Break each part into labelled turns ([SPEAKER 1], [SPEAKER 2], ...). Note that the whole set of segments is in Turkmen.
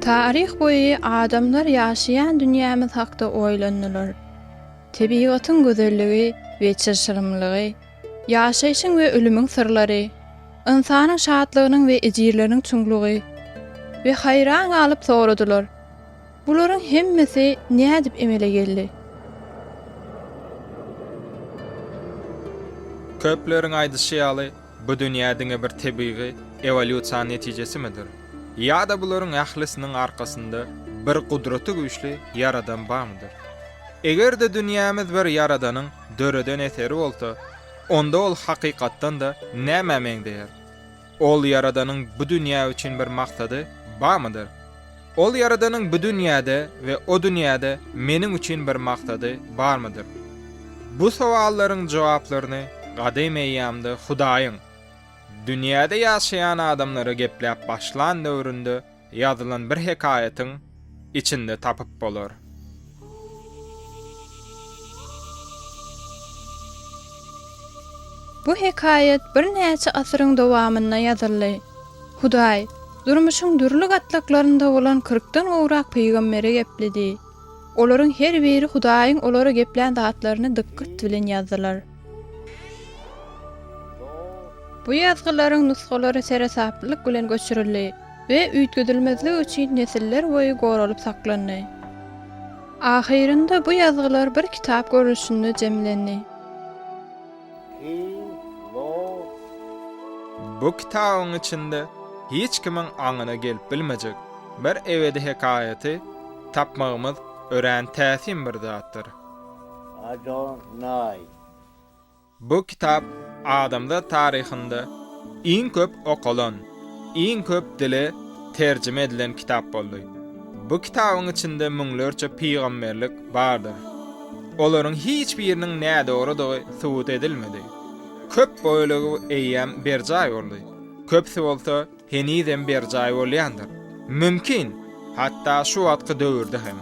[SPEAKER 1] Taryh boýy adamlar ýaşaýan dünýämiz hakda oýlandylar. Tebigatyň gözelligi we çylşyrymlygy, ýaşaýşyň we ölümiň syrlary, ynsanyň şatlygynyň we ejirleriniň çuňlugy we haýran galyp soradylar, Bularyň hemmesi nädip emele geldi?
[SPEAKER 2] Köpleriň aýdyşy ýaly, bu dünýä diňe bir tebigy ewolýusiýanyň netijesimidir? Ýa-da bularyň ählisiniň arkasynda bir gudraty güýçli Ýaradan barmydyr? Eger-de dünýämiz bir Ýaradanyň döreden eseri bolsa, onda ol hakykatdan-da nämä meňzeýär? Ol Ýaradanyň bu dünýä üçin bir maksady barmydyr? Ol Ýaradanyň bu dünýäde we o dünýäde meniň üçin bir maksady barmydyr? Bu sowallaryň jogaplaryny gadym eýýamda Hudaýyň dünýäde ýaşaýan adamlara gepläp başlan döwründe ýazylan bir hekaýatyň içinde tapyp bolar.
[SPEAKER 1] Bu hekaýat birnäçe asyryň dowamynda ýazyldy. Hudaý, durmuşyň dürli gatlaklarynda bolan kyrkdan gowrak pygambere gepledi. Olaryň her biri Hudaýyň olara geplän zatlaryny dykgat bilen ýazdylar. Bu ýazgylaryň nusgalary seresaplylyk bilen göçürildi we üýtgedilmezligi üçin nesiller boýy goralyp saklandy. Ahyrynda bu ýazgylar bir kitap görnüşinde jemlendi.
[SPEAKER 2] Bu kitabyň içinde hiç kimiň aňyna gelip bilmejek bir ebedi hekaýaty tapmagymyz örän täsin bir zatdyr. Bu kitap adamzat taryhynda iň köp okalan, iň köp dile terjime edilen kitap boldy. Bu kitabyň içinde müňlerçe pygamberlik bardyr. Olaryň hiç biriniň nädogrudygy subut edilmedi. Köp bölegi eýýäm berjaý boldy. Köpüsi bolsa henizem berjaý bolýandyr. Mümkin, hatda şu wagtky döwürde hem.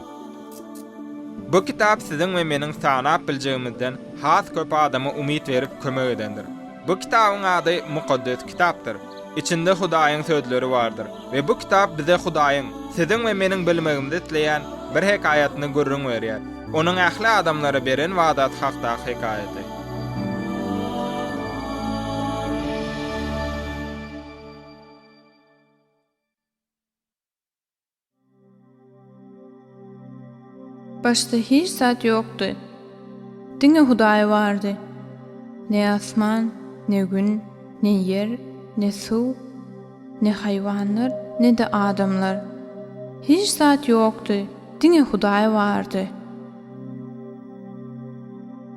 [SPEAKER 2] Bu kitap siziň we meniň sanap biljegimizden has köp adama umyt berip kömek edendir. Bu kitabyň ady Mukaddes Kitapdyr. Içinde Hudaýyň sözleri bardyr we bu kitap bize Hudaýyň, siziň we meniň bilmegimizi isleýän bir hekaýatyny gürrüň berýär. Onuň ähli adamlara beren wadasy hakdaky hekaýaty.
[SPEAKER 1] Başda hiç zat ýokdy. Diňe Hudaý bardy. Ne asman, ne gün, ne ýer, ne suw, ne haýwanlar, ne-de adamlar. Hiç zat ýokdy, diňe Hudaý bardy.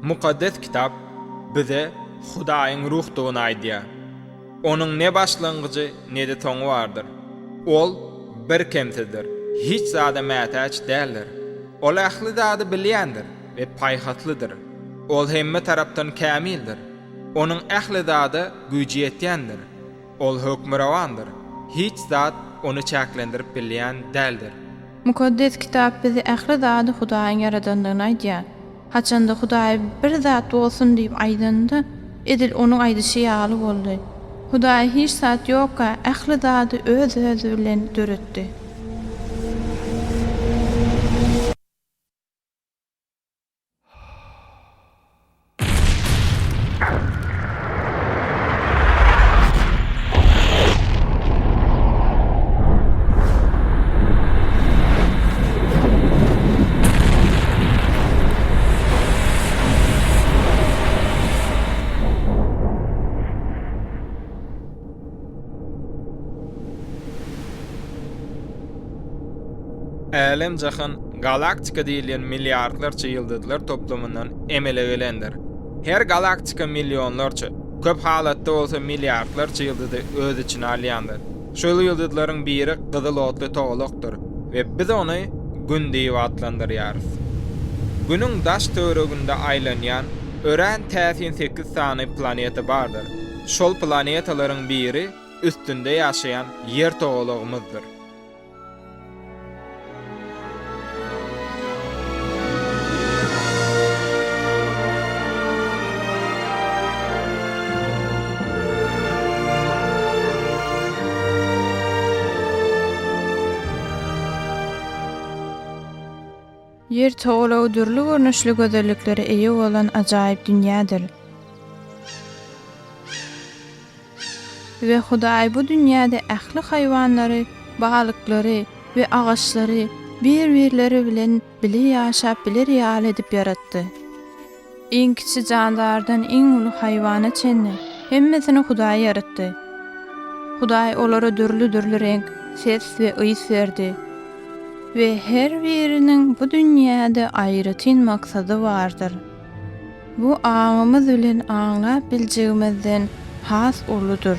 [SPEAKER 2] Mukaddes Kitap bize Hudaýyň Ruhdugyny aýdýar. Onuň ne başlangyjy, ne-de soňy bardyr. Ol birkemsizdir, hiç zada mätäç däldir. Ol ähli zady bilýändir we paýhaslydyr. Ol hemme tarapdan kämildir. Onuň ähli zada güýji ýetýändir. Ol hökmürowandyr, hiç zat ony çäklendirip bilýän däldir.
[SPEAKER 1] Mukaddes Kitap bize ähli zady Hudaýyň ýaradandygyny aýdýar. Haçanda Hudaý bir zat bolsun diýip aýdanda, edil Onuň aýdyşy ýaly boldy. Hudaý hiç zat ýokka ähli zady Öz-özi bilen döretdi.
[SPEAKER 2] Älem-jahan galaktika diýilýän milliardlarça ýyldyzlar toplumyndan emele gelendir. Her galaktika millionlarça, köp halatda bolsa milliardlarça ýyldyzy öz içine alýandyr. Şol ýyldyzlaryň biri gyzyl otly togalakdyr we biz ony Gün diýip atlandyrýarys. Günüň daş-töwereginde aýlanýan örän täsin sekiz sany planeta bardyr. Şol planetalaryň biri üstünde ýaşaýan Ýer togalagymyzdyr.
[SPEAKER 1] Ýer togalagy dürli görnüşli gözelliklere eýe bolan ajaýyp dünýädir. We Hudaý bu dünýäde ähli haýwanlary, balyklary we agaçlary bir-birleri bilen bile ýaşap biler ýaly edip ýaratdy. Iň kiçi jandardan iň uly haýwana çenli hemmesini Hudaý ýaratdy. Hudaý olara dürli-dürli reňk, ses we ys berdi. We her biriniň bu dünýäde aýratyn maksady bardyr. Bu aňymyz bilen aňlap biljegimizden has uludyr.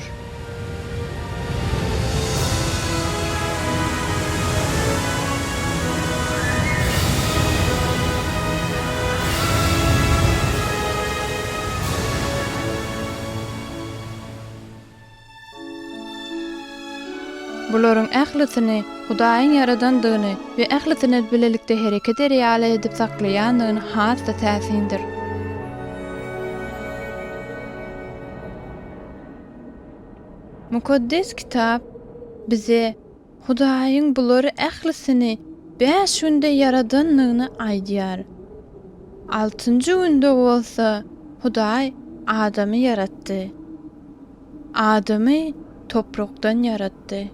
[SPEAKER 1] Bularyň ählisini Hudaýyň ýaradandygyny we ählisini bilelikde hereket eder ýaly edip saklaýandygyny has-da täsindir. Mukaddes Kitap bize Hudaýyň bulary ählisini bäş günde ýaradandygyny aýdýar. Altynjy günde bolsa Hudaý adamy ýaratdy. Adamy toprakdan ýaratdy.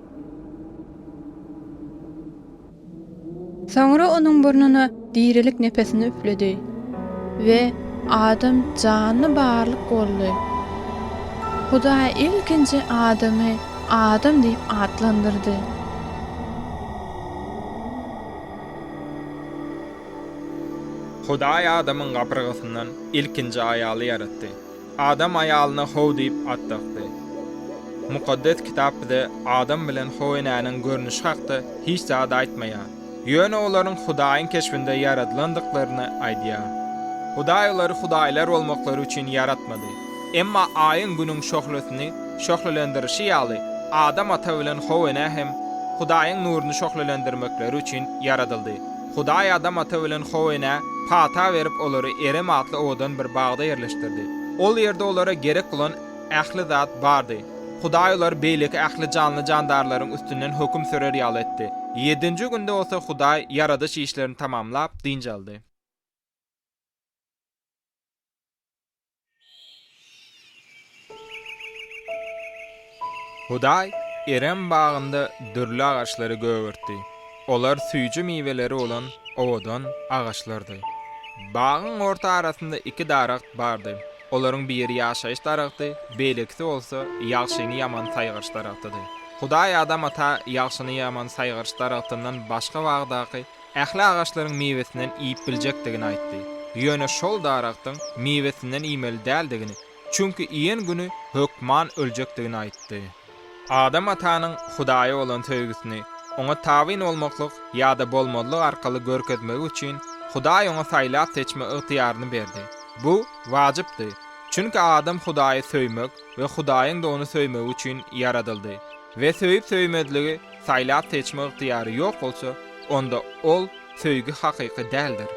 [SPEAKER 1] Soňra onuň burnuna dirilik nepesini üfledi we adam janly barlyk boldy. Hudaý ilkinji adamy Adam diýip atlandyrdy.
[SPEAKER 2] Hudaý adamyň gapyrgasyndan ilkinji aýaly ýaratdy. Adam aýalyna How diýip at dakdy. Mukaddes Kitap bize Adam bilen How enäniň görnüşi hakda hiç zat aýtmaýar. Ýöne olaryň Hudaýyň keşbinde ýaradylandyklaryny aýdýar. Hudaý olary hudaýlar bolmaklary üçin ýaratmady. Emma Aýyň Günüň şöhlesini şöhlelendirişi ýaly, Adam ata bilen How ene hem Hudaýyň nuruny şöhlelendirmekleri üçin ýaradyldy. Hudaý Adam ata bilen How enä pata berip olary Erem atly owadan bir bagda ýerleşdirdi. Ol ýerde olara gerek bolan ähli zat bardy. Hudaý olary beýleki ähli janly-jandarlaryň üstünden höküm sürer ýaly etdi. Ýedinji günde bolsa Hudaý ýaradyş işlerini tamamlap, dynç aldy. Hudaý Erem bagynda dürli agaçlary gögertdi. Olar süýji miweleri bolan owadan agaçlardy. Bagyň orta arasynda iki daragt bardy. Olaryň biri ýaşaýyş daragty, beýlekisi bolsa ýagşyny-ýamany saýgaryş daragtydy. Hudaý Adam ata ýagşyny-ýamany saýgaryş daragtyndan başga bagdaky ähli agaçlaryň miwesinden iýip biljekdigini aýtdy. Ýöne şol daragtyň miwesinden iýmeli däldigini, çünki iýen güni hökman öljekdigini aýtdy. Adam atanyň Hudaýa bolan söýgüsini oňa tabyn bolmaklyk ýa-da bolmazlyk arkaly görkezmegi üçin Hudaý oňa saýlap-seçme ygtyýaryny berdi. Bu wajypdy, çünki adam Hudaýy söýmek we Hudaýyň-da ony söýmegi üçin ýaradyldy we söýüp-söýmezligi saýlap-seçme ygtyýary ýok bolsa, onda ol söýgi hakyky däldir.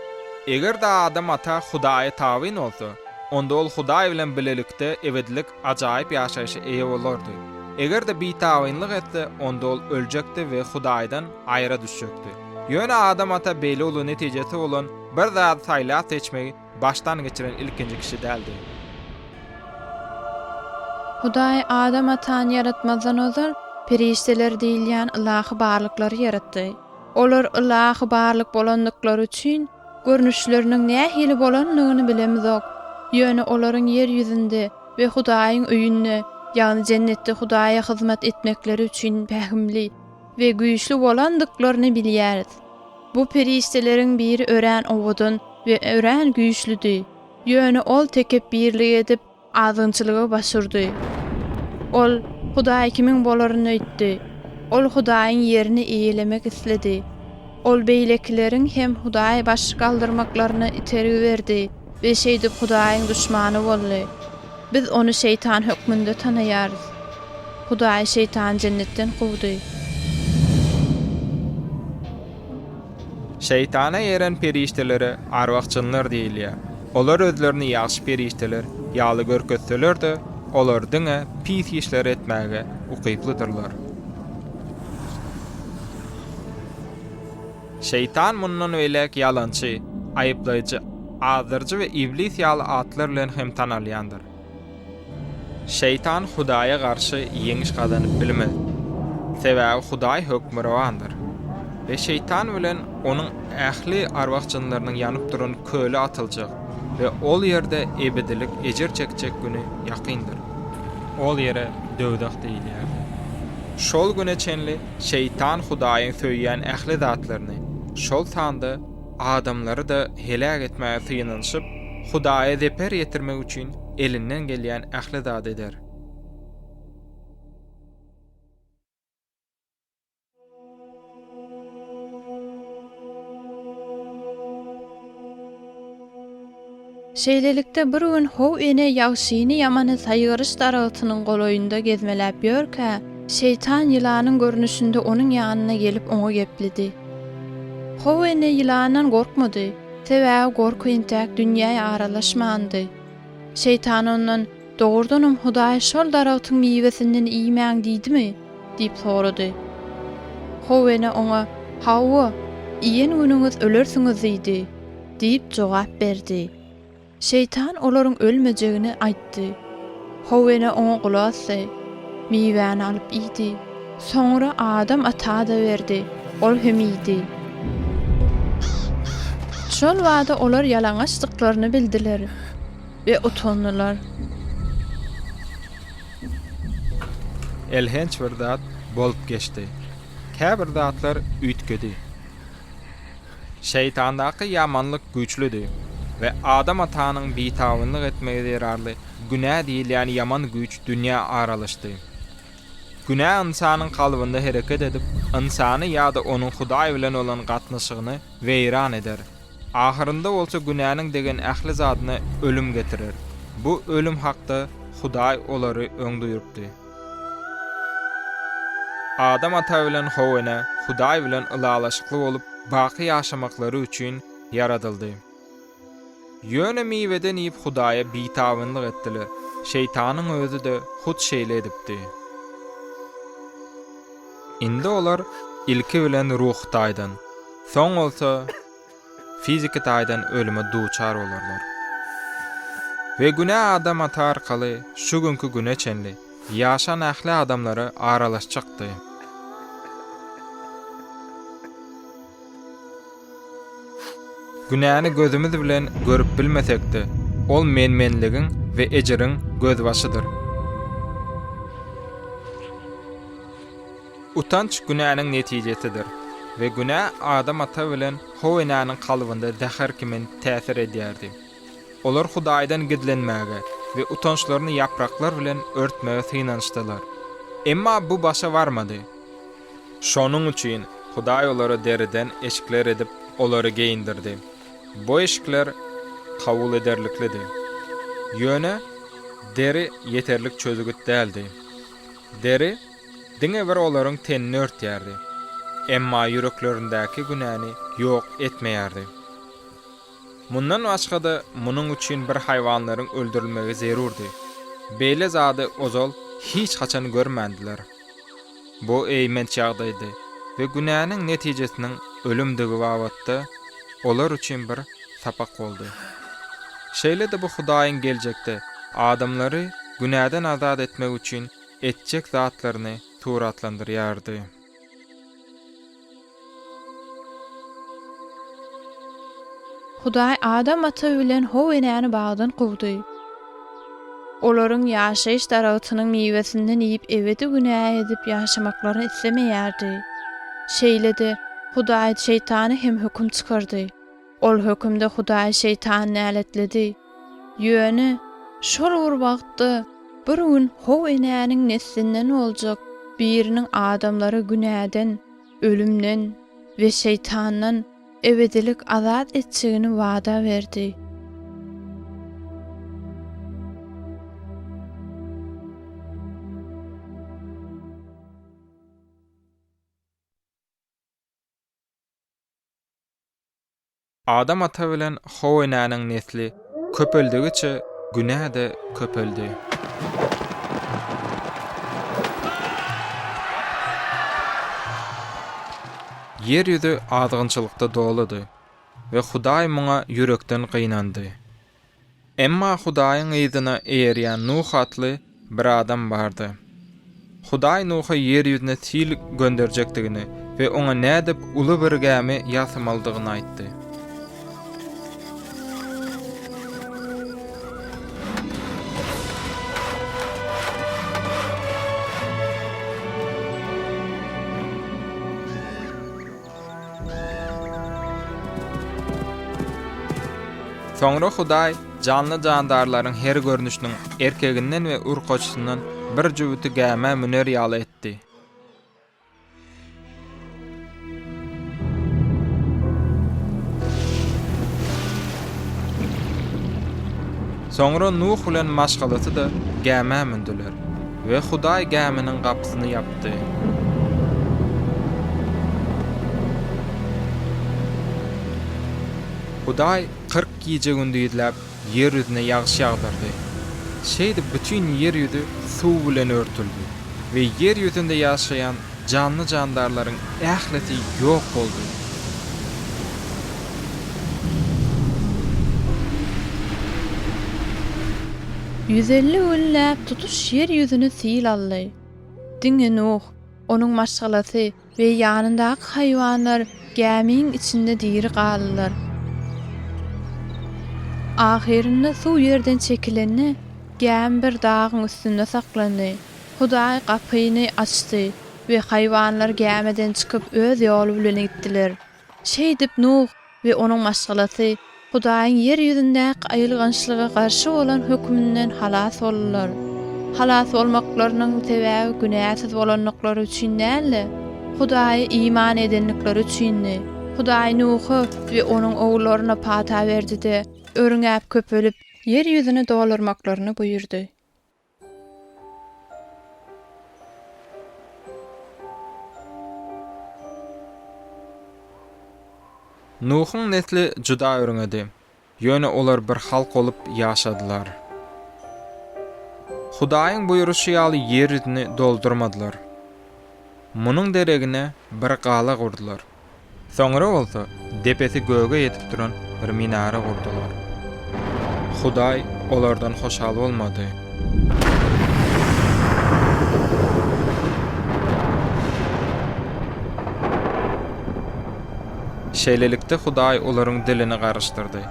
[SPEAKER 2] Eger-de Adam ata Hudaýa tabyn bolsa, onda ol Hudaý bilen bilelikde ebedilik ajaýyp ýaşaýşa eýe bolardy. Eger-de bitabynlyk etse, onda ol öljekdi we Hudaýdan aýra düşjekdi. Ýöne Adam ata beýle uly netijesi bolan bir zady saýlap-seçmegi başdan geçiren ilkinji kişi däldi.
[SPEAKER 1] Hudaý Adam atany ýaratmazdan ozal, perişdeler diýilýän ylahy barlyklary ýaratdy. Olar ylahy barlyk bolandyklary üçin, görnüşleriniň nähili bolandygyny bilemizok. Ýöne olaryň ýer ýüzünde we Hudaýyň öýünde, ýagny Jennetde Hudaýa hyzmat etmekleri üçin pähimli we güýçli bolandyklaryny bilýäris. Bu perişdeleriň biri örän owadan we örän güýçlüdi. Ýöne ol tekepbirlik edip, azgynçylyga baş urdy. Ol Hudaý kimin bolaryn öýtdi. Ol Hudaýyň ýerini eýelemek isledi. Ol beýlekileriň hem Hudaýa baş galdyrmaklaryna itergi berdi we şeýdip Hudaýyň duşmany boldy. Biz ony şeýtan hökmünde tanaýarys. Hudaý şeýtany jennetden kowdy.
[SPEAKER 2] Şeýtana eren perişdelere arwah-jynlar diýilýär. Olar özlerini ýagşy perişdeler ýaly görkezseler-de, olar diňe pis işleri etmäge ukyplydyrlar. Şeýtan mundan beýläk ýalançy, aýyplaýjy, azdyryjy we Iblis ýaly atlar bilen hem tanalýandyr. Şeýtan Hudaýa garşy ýeňiş gazanyp bilmez. Sebäbi Hudaý hökmürowandyr. We şeýtan bilen onuň ähli arwah-jynlarynyň ýanyp duran köle atyljak we ol ýerde ebedilik ejir çekjek güni ýakyndyr. Ol ýere döwzah diýilýärdi. Şol güne çenli şeýtan Hudaýyň söýýän ähli zatlaryny, şol sanda adamlary-da heläk etmäge synanyşyp, Hudaýa zeper ýetirmek üçin elinden gelýän ähli zady eder.
[SPEAKER 1] Şeýlelikde, bir gün How ene ýagşyny-ýamany saýgaryş daragtynyň golaýynda gezmeläp ýörkä, şeýtan ýylanyň görnüşinde onuň ýanyna gelip oňa gepledi. How ene ýylandan gorkmady, sebäbi gorky entäk dünýä aralaşmandy. Şeýtan ondan, Dogrudanam Hudaý şol daragtyň miwesinden iýmäň diýdimi? diýip sorady. How ene oňa, Hawa, iýen günüňiz ölersiňiz diýdi. Diýip jogap berdi. Şeýtan olaryň ölmejegini aýtdy. How ene oňa gulak asdy. Miwäni alyp iýdi. Soňra Adam ata-da berdi, ol hem iýdi. Şol bada olar ýalaňaçdyklaryny bildiler we utandylar.
[SPEAKER 2] Elhenç bir zat bolup geçdi. Käbir zatlar üýtgedi. Şeýtandaky ýamanlyk güýçlüdi we Adam atanyň bitabynlyk etmegi zerarly günä diýilýän ýaman güýç dünýä aralaşdy. Günä ynsanyň kalbynda hereket edip, ynsany ýa-da onuň Hudaý bilen bolan gatnaşygyny weýran eder. Ahyrynda bolsa günäniň degen ähli zadyna ölüm getirer. Bu ölüm hakda Hudaý olary öň duýrupdy. Adam ata bilen How ene Hudaý bilen ylalaşykly bolup baky ýaşamaklary üçin ýaradyldy. Ýöne miweden iýip Hudaýa bitabynlyk etdiler. Şeýtanyň özi-de hut şeýle edipdi. Indi olar ilki bilen ruhy taýdan, soň bolsa fiziki taýdan ölüme duçar bolarlar. We günä Adam ata arkaly şu günki güne çenli ýaşan ähli adamlara aralaşjakdy. Günäni gözümiz bilen görüp bilmesek-de, ol men-menligiň we ejiriň gözbaşydyr. Utanç günäniň netijesidir we günä Adam ata bilen How enäniň kalbynda zäher kimin täsir edýärdi. Olar Hudaýdan gizlenmäge we utançlaryny ýapraklar bilen örtmege synanyşdylar. Emma bu başa barmady. Şonuň üçin Hudaý olara deriden eşikler edip, olary geýindirdi. Bu eşikler kabul ederliklidi. Ýöne deri ýeterlik çözgüt däldi. Deri diňe bir olaryň tenini örtýärdi, emma ýüreklerindäki günäni ýok etmeýärdi. Mundan başga-da, munuň üçin bir haýwanlaryň öldürilmegi zerurdy. Beýle zady ozal hiç haçan görmändiler. Bu eýmenç ýagdaýdy we günäniň netijesiniň ölümdigi babatda olar üçin bir sapak boldy. Şeýle-de bu Hudaýyň geljekde adamlary günäden azat etmek üçin etjek zatlaryny suratlandyrýardy.
[SPEAKER 1] Hudaý Adam ata bilen How enäni bagdan kowdy. Olaryň ýaşaýyş daragtynyň miwesinden iýip ebedi günä edip ýaşamaklaryny islemeýärdi. Şeýle-de, Hudaý Şeýtana hem höküm çykardy. Ol hökümde Hudaý Şeýtany näletledi. Ýöne, şol bir wagtda, bir gün How enäniň neslinden boljak biriniň adamlary günäden, ölümden we Şeýtandan ebedilik azat etjegini wada berdi.
[SPEAKER 2] Adam ata bilen How enäniň nesli köpeldigiçe günä-de köpeldi. Ýer ýüzi azgynçylykda doludy we Hudaý muňa ýürekden gynandy. Emma Hudaýyň yzyna eýerýän Nuh atly bir adam bardy. Hudaý Nuha ýer ýüzüne sil gönderjekdigini we oňa nädip uly bir gämi ýasamalydygyny aýtdy. Soňra Hudaý janly-jandarlaryň her görnüşiniň erkeginden we urkaçysyndan bir jübüti gämä müner ýaly etdi. Soňra Nuh bilen maşgalasy-da gämä mündüler we Hudaý gäminiň gapysyny ýapdy. Hudaý 40 gije-gündizläp ýer ýüzüne ýagyş ýagdyrdy. Şeýdip bütin ýer ýüzi suw bilen örtüldi we ýer ýüzünde ýaşaýan janly-jandarlaryň ählisi ýok boldy.
[SPEAKER 1] 150 günläp tutuş ýer ýüzüni sil aldy. Diňe Nuh, onuň maşgalasy we ýanyndaky haýwanlar gämiň içinde diri galdylar. Ahyrynda suw ýerden çekilende, gämi bir dagyň üstünde saklandy. Hudaý gapyny açdy we haýwanlar gämiden çykyp öz ýoly bilen gitdiler. Şeýdip Nuh we onuň maşgalasy Hudaýyň ýer ýüzündäki aýylgançlyga garşy bolan höküminden halas boldular. Halas bolmaklarynyň sebäbi günäsiz bolandyklary üçin däl-de, Hudaýa iman edendikleri üçindi. Hudaý Nuha we onuň ogullaryna pata berdi-de, örňäp köpelip, ýer ýüzüni doldurmaklaryny buýurdy.
[SPEAKER 2] Nuhuň nesli juda örňedi, ýöne olar bir halk bolup ýaşadylar. Hudaýyň buýruşy ýaly ýer ýüzüni doldurmadylar. Munuň deregine bir gala gurdular. Soňra bolsa depesi göge ýetip duran bir minara gurdular. Hudaý olardan hoşal bolmady. Şeýlelikde Hudaý olaryň dilini garyşdyrdy.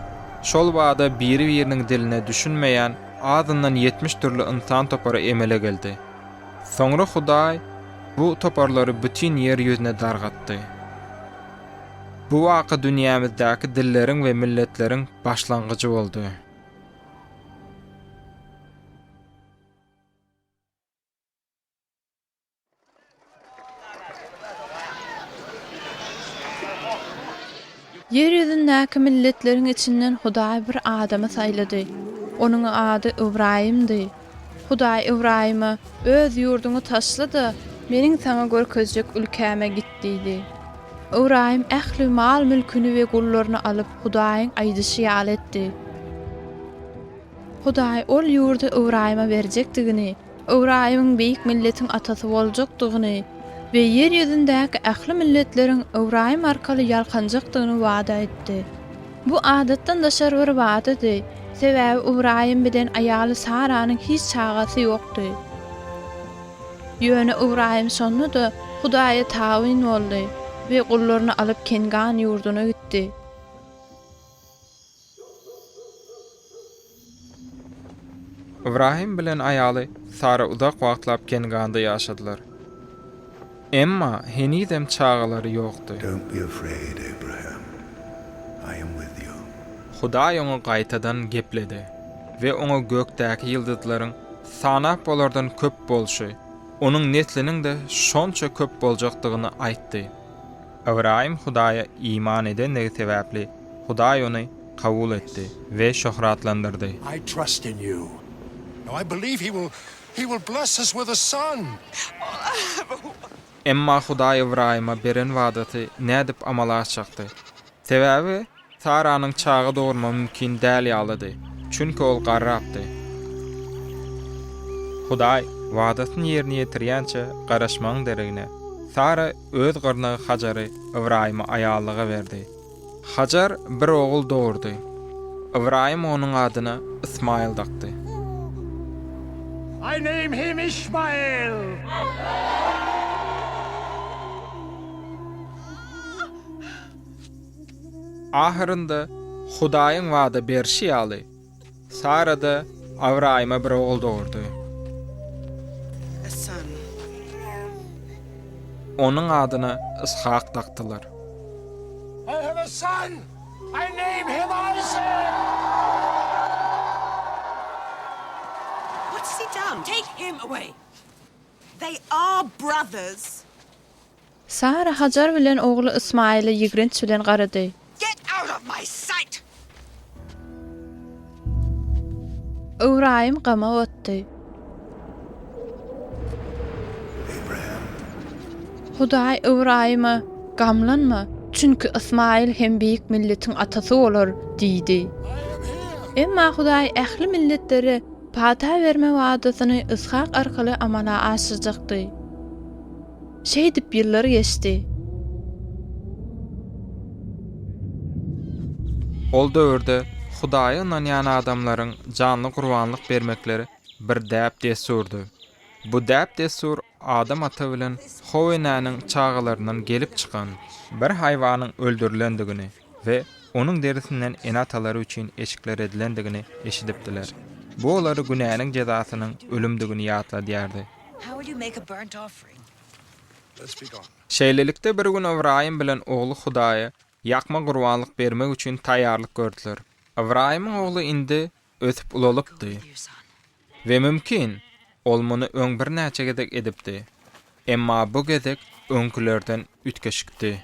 [SPEAKER 2] Şol bada biri-biriniň diline düşünmeýän azyndan 70 dürli ynsan topary emele geldi. Soňra Hudaý bu toparlary bütin ýer ýüzüne dargatdy. Bu waka dünýämizdäki dilleriň we milletleriň başlangyjy boldy.
[SPEAKER 1] Ýer ýüzündäki milletleriň içinden Hudaý bir adamy saýlady. Onuň ady Ybraýymdy. Hudaý Ybraýyma, Öz ýurduňy taşla-da, Meniň saňa görkezjek ülkäme git diýdi. Ybraýym ähli mal-mülküni we gullaryny alyp, Hudaýyň aýdyşy ýaly etdi. Hudaý ol ýurdy Ybraýyma berjekdigini, Ybraýymyň beýik milletiň atasy boljakdygyny we ýer ýüzündäki ähli milletleriň Ybraýym arkaly ýalkanjakdygyny wada etdi. Bu adatdan daşary bir wadady, sebäbi Ybraýym bilen aýaly Saranyň hiç çagasy ýokdy. Ýöne Ybraýym şonda-da Hudaýa tabyn boldy we gullaryny alyp Kengan ýurduna gitdi.
[SPEAKER 2] Ybrahym bilen aýaly Sara uzak wagtlap Kenganda ýaşadylar. Emma henizem çagalary ýokdy.
[SPEAKER 3] Don't be afraid, Abraham. I am with you.
[SPEAKER 2] Hudaý oňa gaýtadan gepledi we oňa gökdäki ýyldyzlaryň sanap bolardan köp bolşy, onuň nesliniň-de şonça köp boljakdygyny aýtdy. Ybraýym Hudaýa iman edendigi sebäpli, Hudaý ony kabul etdi we şöhratlandyrdy.
[SPEAKER 4] I trust in you. Now I believe he will he will bless us with a son.
[SPEAKER 2] Emma Hudaý Ybraýyma beren wadasy nädip amala aşjakdy? Sebäbi Saranyň çaga dogurmagy mümkin däl ýalydy, çünki ol garrapdy. Hudaý wadasyny ýerine ýetirýänçä garaşmagyň deregine, Sara öz gyrnagy Hajary Ybraýyma aýallyga berdi. Hajar bir ogul dogurdy. Ybraýym onuň adyna Ysmaýyl dakdy.
[SPEAKER 4] I name him Ishmael.
[SPEAKER 2] Ahyrynda Hudaýyň wada berşi ýaly, Sara-da Ybraýyma bir ogul dogurdy. Onuň adyna Yshak dakdylar.
[SPEAKER 4] I have a son! I name him Isaac!
[SPEAKER 5] What has he done? Take him away! They are brothers!
[SPEAKER 1] Sara Hajar bilen ogly Ysmaýyla ýigrenç bilen garady.
[SPEAKER 5] Get out of my sight!
[SPEAKER 1] Ybraýym gama batdy. Hudaý Ybraýyma, Gamlanma, çünki Ysmaýyl hem beýik milletiň atasy bolar diýdi. Emma Hudaý ähli milletlere pata berme wadasyny Yshak arkaly amala aşyrjakdy. Şeýdip ýyllar geçdi.
[SPEAKER 2] Ol döwürde Hudaýa ynanýan adamlaryň janly gurbanlyk bermekleri bir däp-dessurdy. Bu däp-dessur Adam ata bilen How enäniň çagalaryndan gelip çykan bir haýwanyň öldürilendigini we onuň derisinden ene-atalary üçin eşikler edilendigini eşidipdiler. Bu olary günäniň jezasynyň ölümdigini ýatladýardy. Şeýlelikde, bir gün Ybraýym bilen ogly Hudaýa ýakma gurbanlyk bermek üçin taýýarlyk gördüler. Ybraýymyň ogly indi ösüp ulalypdy we mümkin, ol muny öň birnäçe gezek edipdi. Emma bu gezek öňkülerden üýtgeşikdi.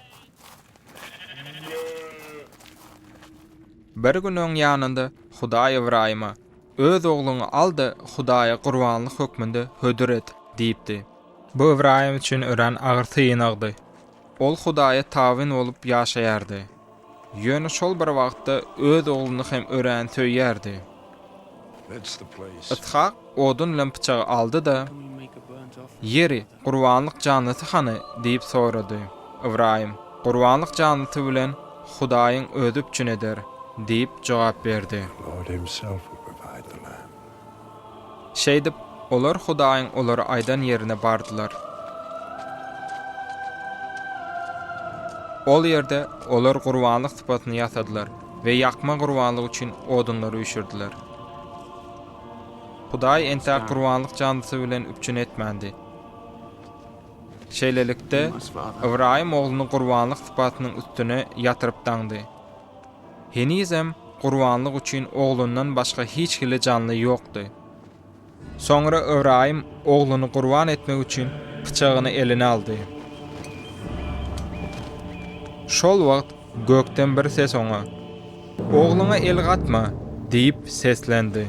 [SPEAKER 2] Bir gün öň ýanynda Hudaý Ybraýyma, Öz ogluňy al-da, Hudaýa gurbanlyk hökmünde hödür et diýipdi. Bu Ybraýym üçin örän agyr synagdy. Ol Hudaýa tabyn bolup ýaşaýardy. Ýöne şol bir wagtda öz ogluny hem örän söýýärdi. Yshak odun bilen pyçagy aldy-da, Ýeri, gurbanlyk janlysy hany? diýip sorady. Ybraýym, Gurbanlyk janlysy bilen Hudaýyň Özi üpjün eder diýip jogap berdi. Şeýdip, olar Hudaýyň olara aýdan ýerine bardylar. Ol ýerde olar gurbanlyk sypasyny ýasadylar we ýakma gurbanlygy üçin odunlary üýşürdiler. Hudaý entäk gurbanlyk janlysy bilen üpjün etmändi. Şeýlelikde, Ybraýym ogluny gurbanlyk sypasynyň üstüne ýatyryp daňdy. Henizem gurbanlyk üçin oglundan başga hiç hili janly ýokdy. Soňra Ybraýym ogluny gurban etmek üçin pyçagyny eline aldy. Şol wagt gökden bir ses oňa, Ogluňa el gatma! diýip seslendi.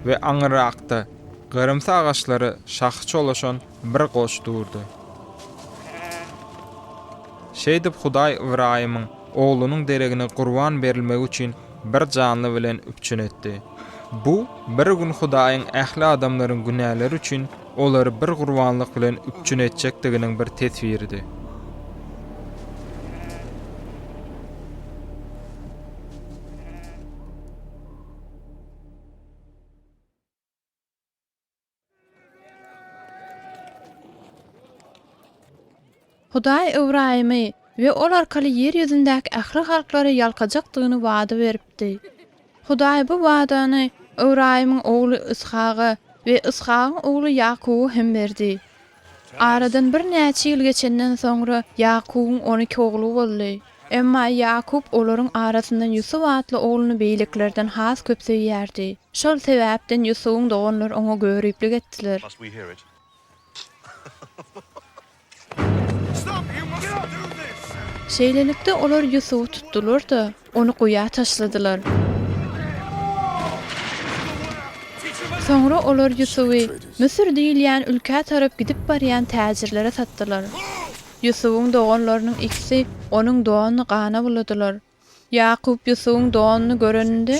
[SPEAKER 2] We aňyrrakda gyrymsy agaçlara şahy çolaşan bir goç durdy. Şeýdip Hudaý Ybraýymyň oglunyň deregine gurban berilmegi üçin bir janly bilen üpjün etdi. Bu, bir gün Hudaýyň ähli adamlaryň günäleri üçin olary bir gurbanlyk bilen üpjün etjekdiginiň bir teswiridi.
[SPEAKER 1] Hudaý Ybraýymy we ol arkaly ýer ýüzündäki ähli halklary ýalkajakdygyny wada beripdi. Hudaý bu wadany Ybraýymyň ogly Yshaga we Yshagyň ogly Ýakuba hem berdi. Aradan birnäçe ýyl geçenden soňra Ýakubyň on iki ogly boldy. Emma Ýakup olaryň arasyndan Ýusup atly ogluny beýlekilerden has köp söýýärdi. Şol sebäpden Ýusubyň doganlary oňa göriplik etdiler. Şeýlelikde, olar Ýusuby tutdular-da, ony guýa taşladylar. Soňra olar Ýusuby Müsür diýilýän ülkä tarap gidip barýan täjirlere satdylar. Ýusubyň doganlarynyň ikisi onuň donuny gana buladylar. Ýakup Ýusubyň donuny göreninde,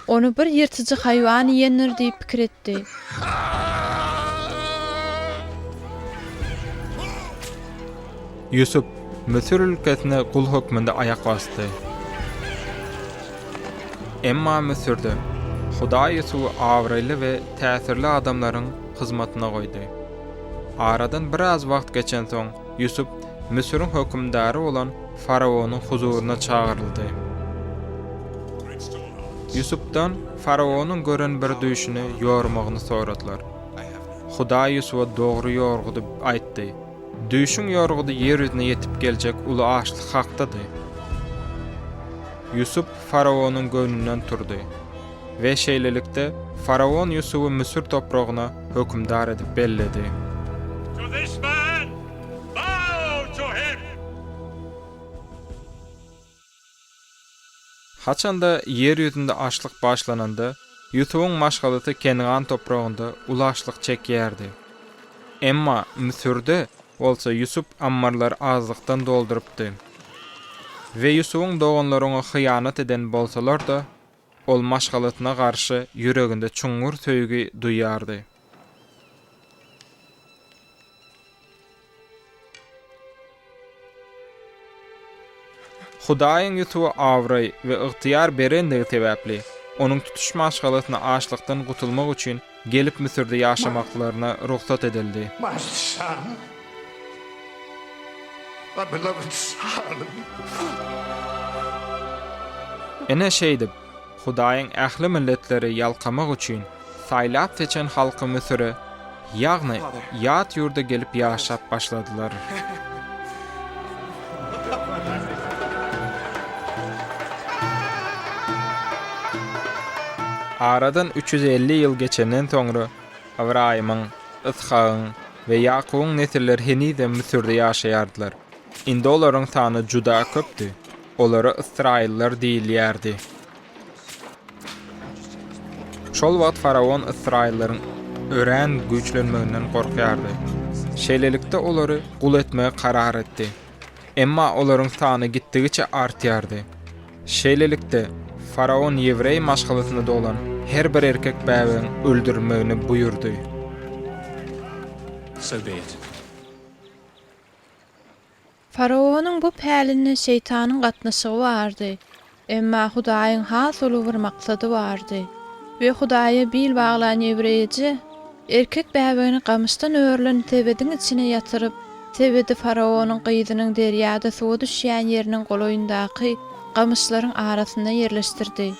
[SPEAKER 1] ony bir ýyrtyjy haýwan iýendir diýip pikir etdi.
[SPEAKER 2] Ýusup Müsür ülkesine gul hökmünde aýak basdy. Emma Müsürde Hudaý Ýusuby abraýly we täsirli adamlaryň hyzmatyna goýdy. Aradan biraz wagt geçensoň, Ýusup Müsüriň hökümdary bolan faraonyň huzuryna çagyryldy. Ýusupdan faraonyň gören bir düýşüni ýormagyny soradylar. Hudaý Ýusuba dogry ýorgudy aýtdy. Düýşüň ýorgudy ýer ýüzüne ýetip geljek uly açlyk hakdady. Ýusup faraonyň göwnünden turdy we şeýlelikde, faraon Ýusuby Müsür topragyna hökümdar edip belledi.
[SPEAKER 6] To this man! Bow to him!
[SPEAKER 2] Haçanda ýer ýüzünde açlyk başlananda, Ýusubyň maşgalasy Kengan topragynda uly açlyk çekýärdi. Emma Müsürde bolsa Ýusup ammarlary azlykdan doldurypdy. We Ýusubyň doganlary oňa hyýanat eden bolsalar-da, ol maşgalasyna garşy ýüreginde çuňňur söýgi duýýardy. Hudaýyň Ýusuba abraý we ygtyýar berendigi sebäpli, onuň tutuş maşgalasyna açlykdan gutulmak üçin gelip Müsürde ýaşamaklaryna rugsat edildi.
[SPEAKER 4] My son, my beloved son.
[SPEAKER 2] Ine şeýdip, Hudaýyň ähli milletleri ýalkamak üçin saýlap-seçen halky Müsüre, ýagny ýat ýurda gelip ýaşap başladylar. Aradan 350 ýyl geçenden soňra Ybraýymyň, Yshagyň we Ýakubyň nesilleri henizem Müsürde ýaşaýardylar. Indi olaryň sany juda köpdi. Olara ysraýyllar diýilýärdi. Şol wagt faraon ysraýyllaryň örän güýçlenmeginden gorkýardy. Şeýlelikde, olary gul etmegi karar etdi. Emma olaryň sany gitdigiçe artýardy. Şeýlelikde, faraon ýewreý maşgalasynda doglan her bir erkek bäbegiň öldürilmegini buýurdy.
[SPEAKER 7] So be it.
[SPEAKER 1] Faraonyň bu pälinde şeýtanyň gatnaşygy bardy. Emma Hudaýyň has uly bir maksady bardy. We Hudaýa bil baglan ýewreýje erkek bäbegini gamyşdan örülen sebediň içine ýatyryp, sebedi faraonyň gyzynyň derýada suwa düşýän ýeriniň golaýyndaky gamyşlaryň arasynda ýerleşdirdi.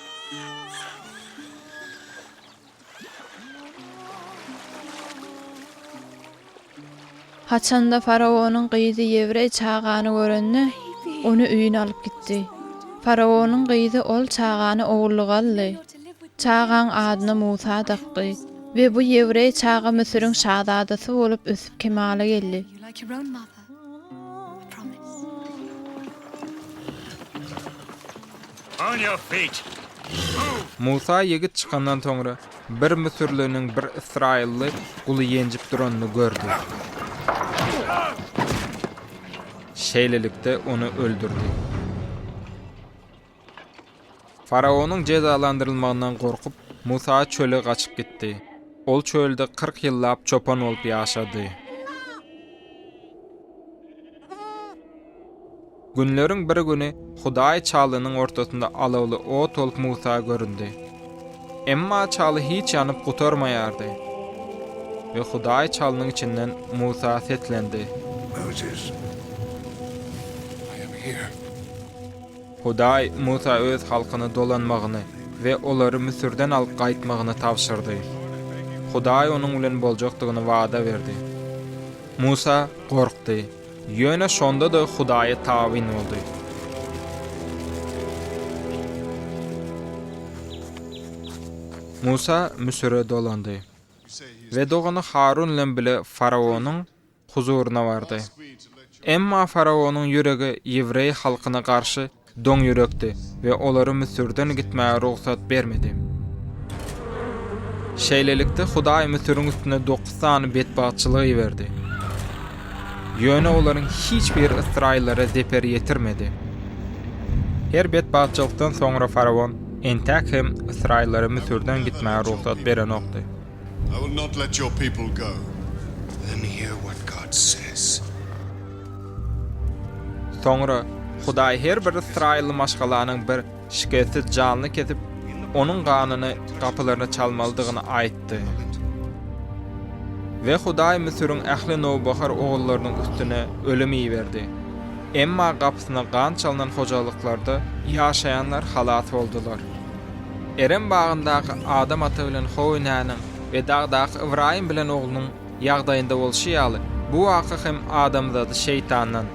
[SPEAKER 1] Haçanda faraonyň gyzy ýewreý çagany görende, ony öýüne alyp gitdi. Faraonyň gyzy ol çagany ogullyga aldy. Çagaň adyna Musa dakdy we bu ýewreý çaga Müsüriň şazadasy bolup ösüp kemala geldi.
[SPEAKER 6] On your feet! Move!
[SPEAKER 2] Musa ýigit çykandan soňra, bir müsürliniň bir ysraýylly guly ýenjip duranyny gördi. Şeýlelikde, ony öldürdi. Faraonyň jezalandyrylmagyndan gorkup, Musa çöle gaçyp gitdi. Ol çölde 40 ýyllap çopan bolup ýaşady. Günleriň bir güni Hudaý çalynyň ortasynda alawly ot bolup Musa göründi. Emma çaly hiç ýanyp gutarmaýardy. We Hudaý çalynyň içinden Musa seslendi.
[SPEAKER 3] Moses,
[SPEAKER 4] I am here.
[SPEAKER 2] Hudaý Musa öz halkyna dolanmagyny we olary Müsürden alyp gaýtmagyny tabşyrdy. Hudaý onuň bilen boljakdygyny wada berdi. Musa gorkdy. Ýöne şonda-da Hudaýa tabyn boldy. Musa Müsüre dolandy we dogany Harun bilen bile faraonyň huzuryna bardy. Emma faraonyň ýüregi ýewreý halkyna garşy doňýürekdi we olara Müsürden gitmäge rugsat bermedi. Şeýlelikde, Hudaý Müsüriň üstüne dokuz sany betbagtçylyk iberdi. Ýöne olaryň hiç biri ysraýyllara zeper ýetirmedi. Her betbagtçylykdan soňra faraon entäk hem ysraýyllara Müsürden gitmäge rugsat berenokdy.
[SPEAKER 3] I will not let your people go. Then hear what God says.
[SPEAKER 2] Soňra Hudaý her bir ysraýylly maşgalanyň bir şikessiz janly kesip, onuň ganyny gapylaryna çalmalydygyny aýtdy. We Hudaý Müsüriň ähli nowbahar ogullarynyň üstüne ölüm iberdi. Emma gapysyna gan çalnan hojalyklarda ýaşaýanlar halas boldular. Erem bagyndaky Adam ata bilen How enäniň we dagdaky Ybraýym bilen oglunyň ýagdaýynda bolşy ýaly, bu waka hem adamzady şeýtandan,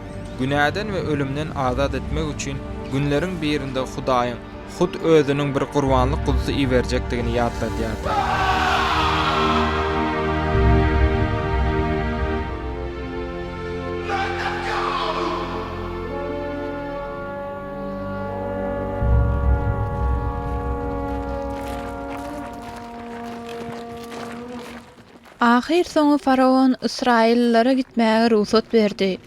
[SPEAKER 2] günäden we ölümden azat etmek üçin günleriň birinde Hudaýyň hut Özüniň bir gurbanlyk guzusy iberjekdigini ýatladýardy.
[SPEAKER 1] Ahyrsoňy faraon ysraýyllylara gitmäge rugsat berdi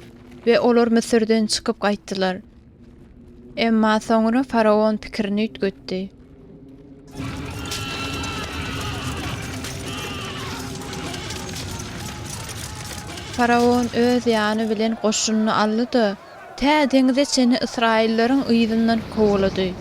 [SPEAKER 1] we olar Müsürden çykyp gaýtdylar. Emma soňra faraon pikirini üýtgetdi. Faraon öz ýany bilen goşunyny aldy-da, tä deňize çenli ysraýyllaryň yzyndan kowalady.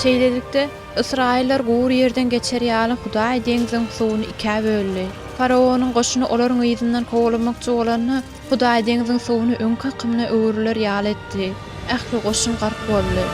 [SPEAKER 1] Şeýlelikde, ysraýyllar gury ýerden geçer ýaly Hudaý deňziň suwuny ikä böldi. Faraonyň goşuny olaryň yzyndan kowalamakçy bolanda, Hudaý deňziň suwuny öňki akymyna öwrüler ýaly etdi. Ähli goşun gark boldy.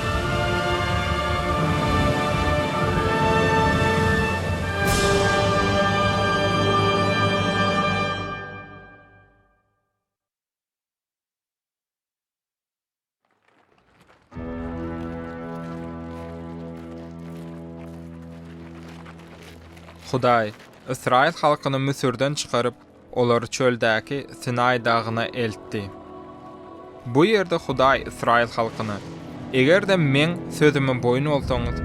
[SPEAKER 2] Hudaý ysraýyl halkyny Müsürden çykaryp, olary çöldäki Sinaý dagyna eltdi. Bu ýerde Hudaý ysraýyl halkyna, Eger-de Meň sözüme boýun bolsaňyz,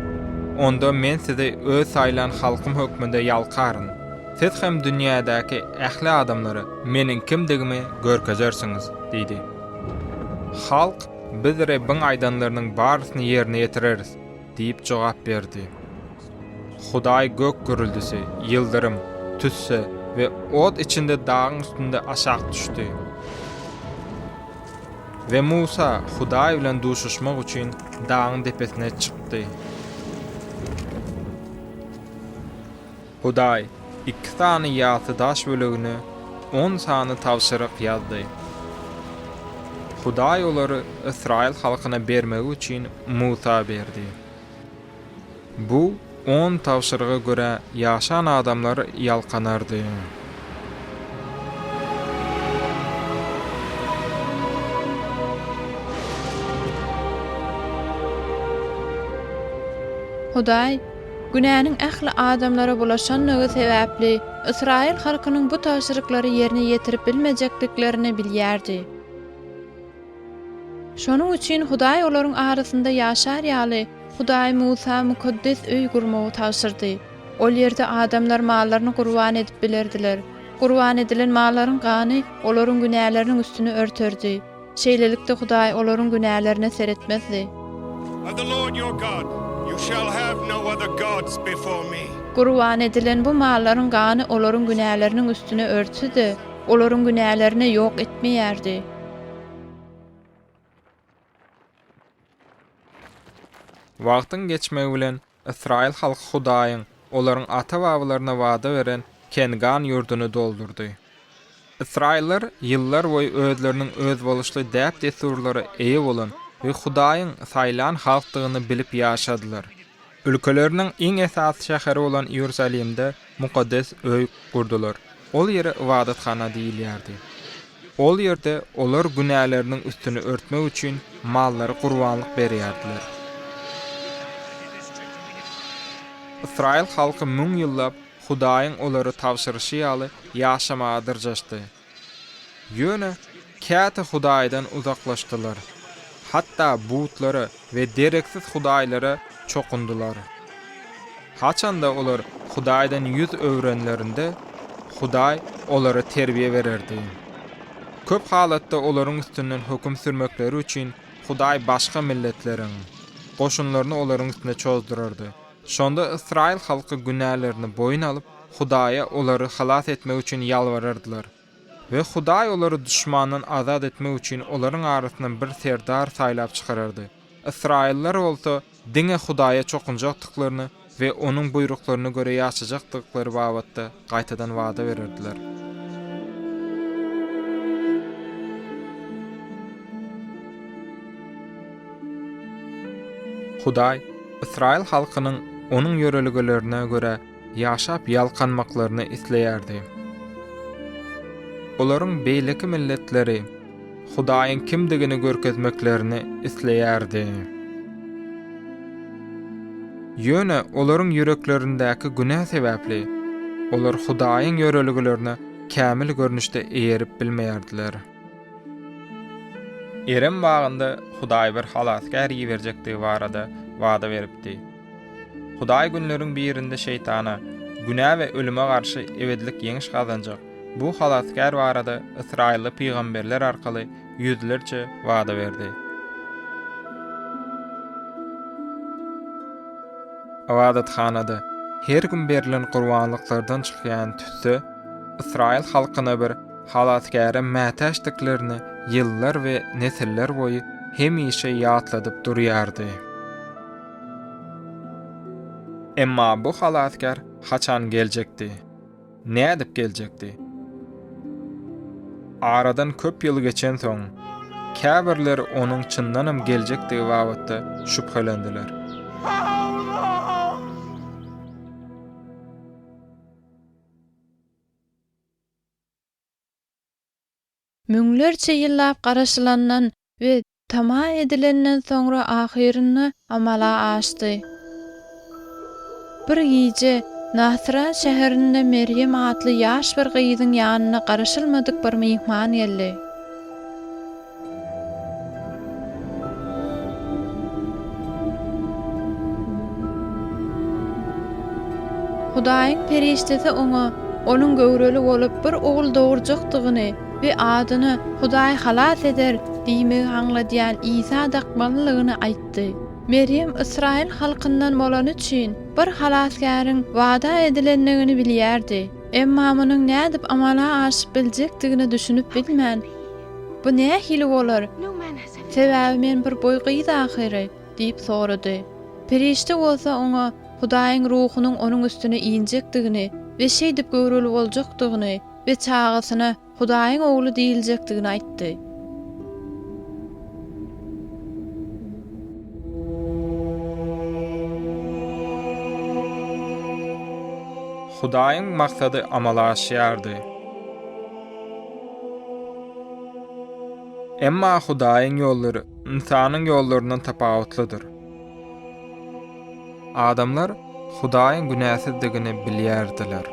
[SPEAKER 2] onda Men sizi Öz saýlan halkym hökmünde ýalkaryn. Siz hem dünýädäki ähli adamlara Meniň kimdigimi görkezersiňiz diýdi. Halk, Biz Rebbiň aýdanlarynyň barysyny ýerine ýetireris diýip jogap berdi. Hudaý gök gürrüldisi, ýyldyrym, tüsse we ot içinde dagyň üstünde aşak düşdi. We Musa Hudaý bilen duşuşmak üçin dagyň depesine çykdy. Hudaý iki sany ýasy daş bölegine on sany tabşyryk ýazdy. Hudaý olary ysraýyl halkyna bermegi üçin Musa berdi. Bu on tabşyryga görä ýaşan adamlar ýalkanardy.
[SPEAKER 1] Hudaý günäniň ähli adamlara bulaşanlygy sebäpli, ysraýyl halkynyň bu tabşyryklary ýerine ýetirip bilmejekdiklerini bilýärdi. Şonuň üçin Hudaý olaryň arasynda ýaşar ýaly, Hudaý Musa mukaddes öý gurmagy tabşyrdy. Ol ýerde adamlar mallaryny gurban edip bilerdiler. Gurban edilen mallaryň gany olaryň günäleriniň üstüni örterdi. Şeýlelikde, Hudaý olaryň günälerine seretmezdi.
[SPEAKER 6] Of the Lord your God, you shall have no other gods before me.
[SPEAKER 1] Gurban edilen bu mallaryň gany olaryň günäleriniň üstüni örtse-de, olaryň günälerini ýok etmeýärdi.
[SPEAKER 2] Wagtyň geçmegi bilen, ysraýyl halky Hudaýyň olaryň ata-babalaryna wada beren Kengan ýurduny doldurdy. Ysraýyllar ýyllar boýy özleriniň özboluşly däp-dessurlara eýe bolan we Hudaýyň saýlan halkdygyny bilip ýaşadylar. Ülkeleriniň iň esasy şäheri bolan Iýerusalimde mukaddes öý gurdular. Ol ýere ybadathana diýilýärdi. Ol ýerde olar günäleriniň üstüni örtmek üçin mallary gurbanlyk berýärdiler. Ysraýyl halky müň ýyllap Hudaýyň olara tabşyryşy ýaly ýaşamaga dyrjaşdy. Ýöne käte Hudaýdan uzaklaşdylar, hatda butlara we dereksiz hudaýlara çokundylar. Haçanda olar Hudaýdan ýüz öwrenlerinde, Hudaý olara terbiýe bererdi. Köp halatda olaryň üstünden höküm sürmekleri üçin Hudaý başga milletleriň goşunlaryny olaryň üstüne çozdurardy. Şonda ysraýyl halky günälerini boýun alyp, Hudaýa olary halas etmek üçin ýalbarardylar. We Hudaý olary duşmandan azat etmek üçin olaryň arasyndan bir serdar saýlap çykarardy. Ysraýyllar bolsa diňe Hudaýa çokunjakdyklaryny we Onuň buýruklaryna görä ýaşajakdyklary babatda gaýtadan wada bererdiler. Hudaý ysraýyl halkynyň Onuň ýörelgelerine görä ýaşap ýalkanmaklaryny isleýärdi. Olaryň beýleki milletleri Hudaýyň kimdigini görkezmeklerini isleýärdi. Ýöne olaryň ýüreklerindäki günä sebäpli, olar Hudaýyň ýörelgelerine kämil görnüşde eýerip bilmeýärdiler. Erem bagynda Hudaý bir halasgär iberjekdigi barada wada beripdi. Hudaý günleriň birinde şeýtana, günä we ölüme garşy ebedilik ýeňiş gazanjak bu Halasgär barada ysraýylly pygamberler arkaly ýüzlerçe wada berdi. Ybadathanada her gün berlen gurbanlyklardan çykýan tüsse ysraýyl halkyna bir Halasgäre mätäçdiklerini ýyllar we nesiller boýy hemişe ýatladyp durýardy. Emma bu halasgär haçan geljekdi? Nädip geljekdi? Aradan köp ýyl geçensoň, käbirleri onuň çyndanam geljekdigi babatda şübhelendiler.
[SPEAKER 1] Müňlerçe ýyllap garaşylandan we tama edilenden soňra ahyrynda amala aşdy. Bir gije Nasyra şäherinde Merýem atly ýaş bir gyzyň ýanyna garaşylmadyk bir myhman geldi. Hudaýyň perişdesi oňa onuň göwreli bolup, bir ogul dogurjakdygyny we adyna Hudaý halas eder diýmegi aňladýan Isa dakmalydygyny aýtdy. Merýem ysraýyl halkyndan bolany üçin, bir Halasgäriň wada edilendigini bilýärdi. Emma munuň nädip amala aşyp biljekdigine düşünip bilmän, Bu nähili bolar? Sebäbi men bir boý gyz ahyry, diýip sorady. Perişde bolsa oňa Hudaýyň Ruhunyň onuň üstüne injekdigini we şeýdip göwreli boljakdygyny we çagasyna Hudaýyň Ogly diýiljekdigini aýtdy.
[SPEAKER 2] Hudaýyň maksady amala aşýardy. Emma Hudaýyň ýollary ynsanyň ýollaryndan tapawutlydyr. Adamlar Hudaýyň günäsizdigini bilýärdiler.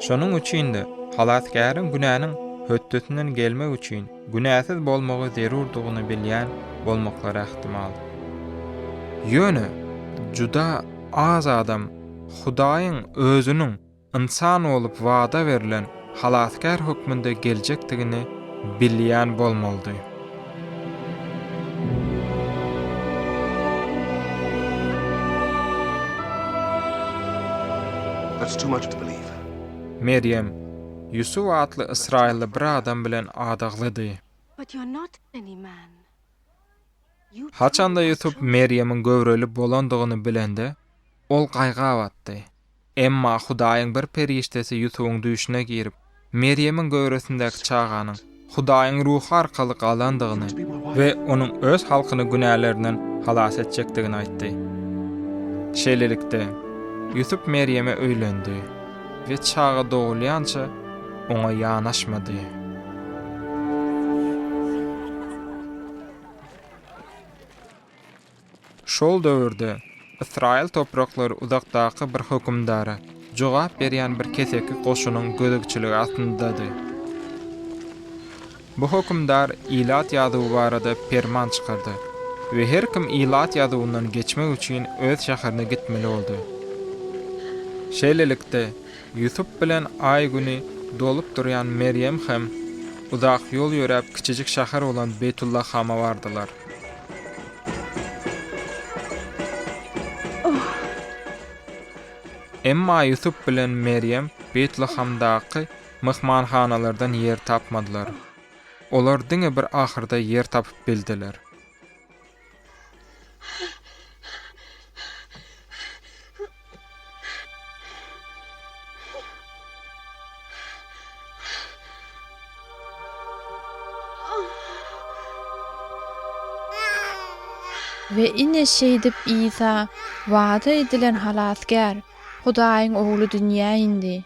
[SPEAKER 2] Şonuň üçin-de, Halasgäriň günäniň hötdesinden gelmek üçin günäsiz bolmagy zerurdygyny bilýän bolmaklary ähtimal. Ýöne juda az adam Hudaýyň Özüniň ynsan bolup wada berlen Halasgär hökmünde geljekdigini bilýän bolmalydy. Merýem, Ýusup atly ysraýylly bir adam bilen adaglydy. Haçanda Ýusup Merýemiň göwreli bolandygyny bilende, ol gaýga batdy. Emma Hudaýyň bir perişdesi Ýusubyň düýşüne girip, Merýemiň göwresindäki çaganyň Hudaýyň Ruhy arkaly galandygyny we onuň öz halkyny günälerinden halas etjekdigini aýtdy. Şeýlelikde, Ýusup Merýeme öýlendi we çaga dogulýança oňa ýanaşmady. Şol döwürde Ysraýyl topraklary uzakdaky bir hökümdara jogap berýän bir keseki goşunyň gözegçiligi astyndady. Bu hökümdar ilat ýazuwy barada perman çykardy we her kim ilat ýazuwyndan geçmek üçin öz şäherine gitmeli boldy. Şeýlelikde, Ýusup bilen aý-güni dolup durýan Merýem hem uzak ýol ýöräp kiçijik şäher bolan Beýtullahama bardylar. Emma Ýusup bilen Merýem Beýtlahamdaky myhmanhanalardan ýer tapmadylar. Olar diňe bir ahyrda ýer tapyp bildiler.
[SPEAKER 1] We ine şeýdip Isa, wada edilen Halasgär, Hudaýyň Ogly dünýä indi.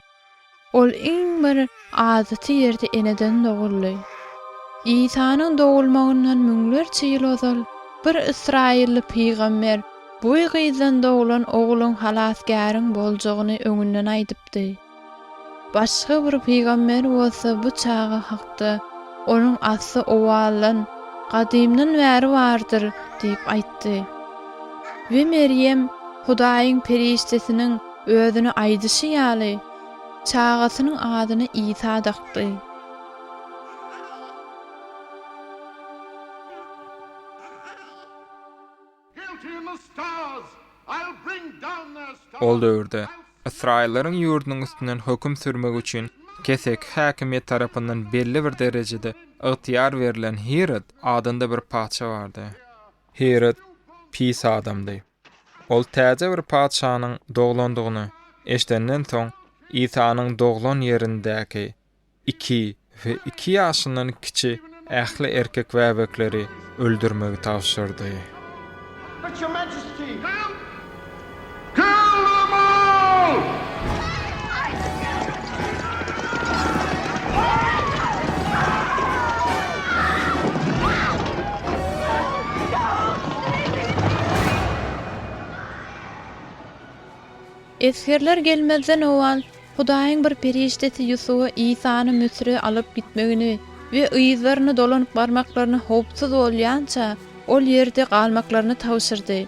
[SPEAKER 1] Ol iň bir adaty ýerde eneden doguldy. Isanyň dogulmagyndan müňlerçe ýyl ozal bir ysraýylly pygamber bu gyzdan doglan ogluň Halasgäriň boljagyny öňünden aýdypdy. Başga bir pygamber bolsa bu çaga hakda, Onuň asly owaldan, gadymdan bäri bardyr diýip aýtdy. We Merýem Hudaýyň perişdesiniň özüne aýdyşy ýaly, çagasynyň adyny Isa dakdy.
[SPEAKER 2] Ol döwürde ysraýyllaryň ýurdunyň üstünden höküm sürmek üçin keseki häkimiýet tarapyndan belli bir derejede ygtyýar berlen Hirod adynda bir patyşa bardy. Hirod pis adamdy. Ol täze bir patyşanyň doglandygyny eşidenden soň, Isanyň doglan ýerindäki iki we iki ýaşyndan kiçi ähli erkek bäbekleri öldürmegi tabşyrdy.
[SPEAKER 1] Esgerler gelmezden owal, Hudaýyň bir perişdesi Ýusuba Isany Müsüre alyp gitmegini we yzlaryna dolanyp barmaklaryna howpsuz bolýança, ol ýerde galmaklaryny tabşyrdy.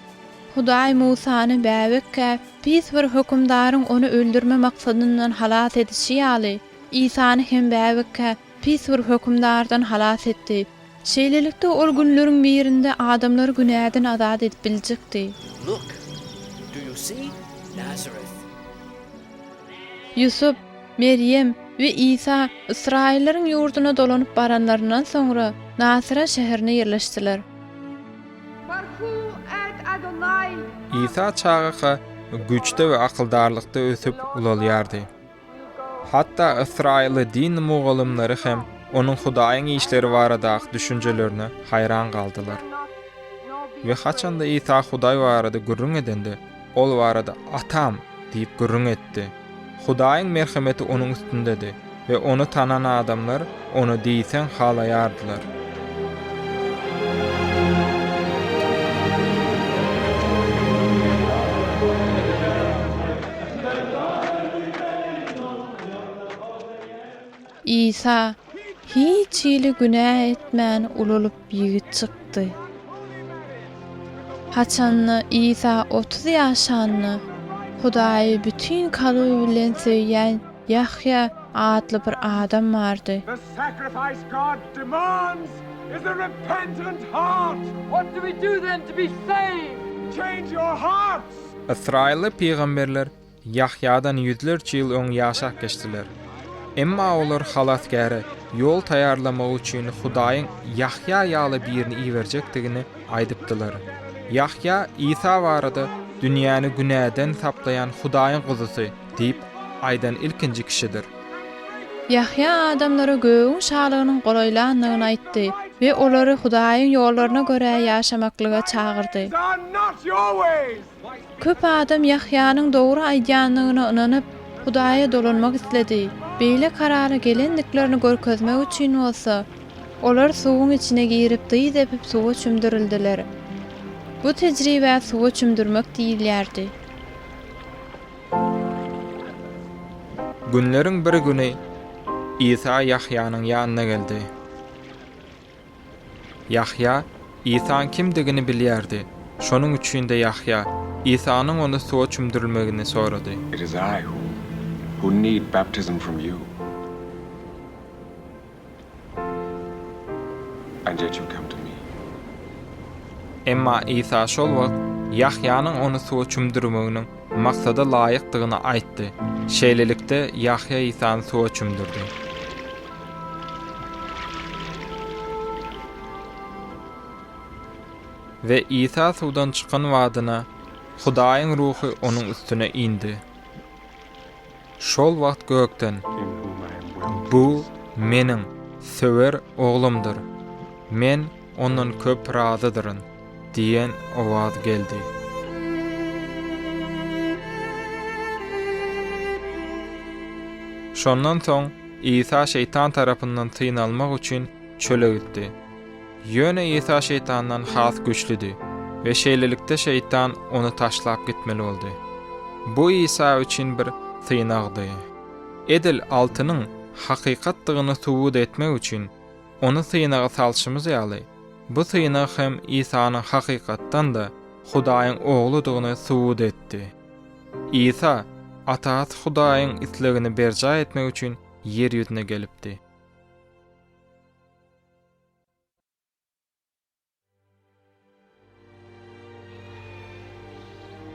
[SPEAKER 1] Hudaý Musany bäbekkä pis bir hökümdaryň ony öldürme maksadyndan halas edişi ýaly, Isany hem bäbekkä pis bir hökümdardan halas etdi. Şeýlelikde, ol günleriň birinde adamlary günäden azat edip biljekdi.
[SPEAKER 7] Look, do you see Nazareth?
[SPEAKER 1] Ýusup, Merýem we Isa ysraýyllaryň ýurduna dolanyp baranlaryndan soňra, Nasyra şäherine ýerleşdiler.
[SPEAKER 2] Isa çagaka güýçde we akyldarlykda ösüp ulalýardy. Hatda ysraýylly din mugallymlary hem onuň Hudaýyň işleri baradaky düşünjelerine haýran galdylar. We haçanda Isa Hudaý barada gürrüň edende, ol barada Atam! diýip gürrüň etdi. Hudaýyň merhemeti onuň üstündedi we ony tanan adamlar ony diýseň halaýardylar.
[SPEAKER 1] Isa hiç hili günä etmän ulalyp ýigit çykdy. Haçanda Isa 30 ýaşanda, Hudaýy bütin kalby bilen söýýän Ýahýa atly bir adam bardy.
[SPEAKER 6] The sacrifice God demands is a repentant heart. What do we do then to be saved? Change your hearts.
[SPEAKER 2] Ysraýylly pygamberler Ýahýadan ýüzlerçe ýyl öň ýaşap geçdiler. Emma olar Halasgäre ýol taýýarlamagy üçin Hudaýyň Ýahýa ýaly birini iberjekdigini aýdypdylar. Ýahýa Isa barada dünýäni günäden saplaýan Hudaýyň Guzusy diýip aýdan ilkinji kişidir.
[SPEAKER 1] Ýahýa adamlara gögüň şalygynyň golaýlandygyny aýtdy we olary Hudaýyň ýollaryna görä ýaşamaklyga çagyrdy. Köp adam Ýahýanyň dogry aýdýandygyna ynanyp, Hudaýa dolanmak isledi. Beýle karara gelendiklerini görkezmek üçin bolsa, olar suwuň içine girip dyz epip suwa çümdürildiler. Bu tejribä suwa çümdürmek diýilýärdi.
[SPEAKER 2] Günleriň bir güni Isa Ýahýanyň ýanyna geldi. Ýahýa Isaň kimdigini bilýärdi, şonuň üçin-de Ýahýa Isanyň ony suwa çümdürilmegini sorady.
[SPEAKER 8] It is I who who need baptism from you. And yet you come to me.
[SPEAKER 2] Emma Isa şol wagt Ýahýanyň ony suwa çümdürmeginiň maksada laýykdygyny aýtdy. Şeýlelikde, Ýahýa Isany suwa çümdürdi. We Isa suwdan çykan badyna, Hudaýyň Ruhy onuň üstüne indi. Şol wagt gökden, Bu Meniň söwer Oglumdyr. Men Ondan köp razydyryn diýen owaz geldi. Şondan soň Isa şeýtan tarapyndan synalmak üçin çöle gitdi. Ýöne Isa şeýtandan has güýçlüdi we şeýlelikde şeýtan ony taşlap gitmeli boldy. Bu Isa üçin bir synagdy. Edil altynyň hakykatdygyny subut etmek üçin ony synaga salşymyz ýaly, bu synag hem Isanyň hakykatdan-da Hudaýyň Ogludygyny subut etdi. Isa Atasy Hudaýyň islegini berjaý etmek üçin ýer ýüzüne gelipdi.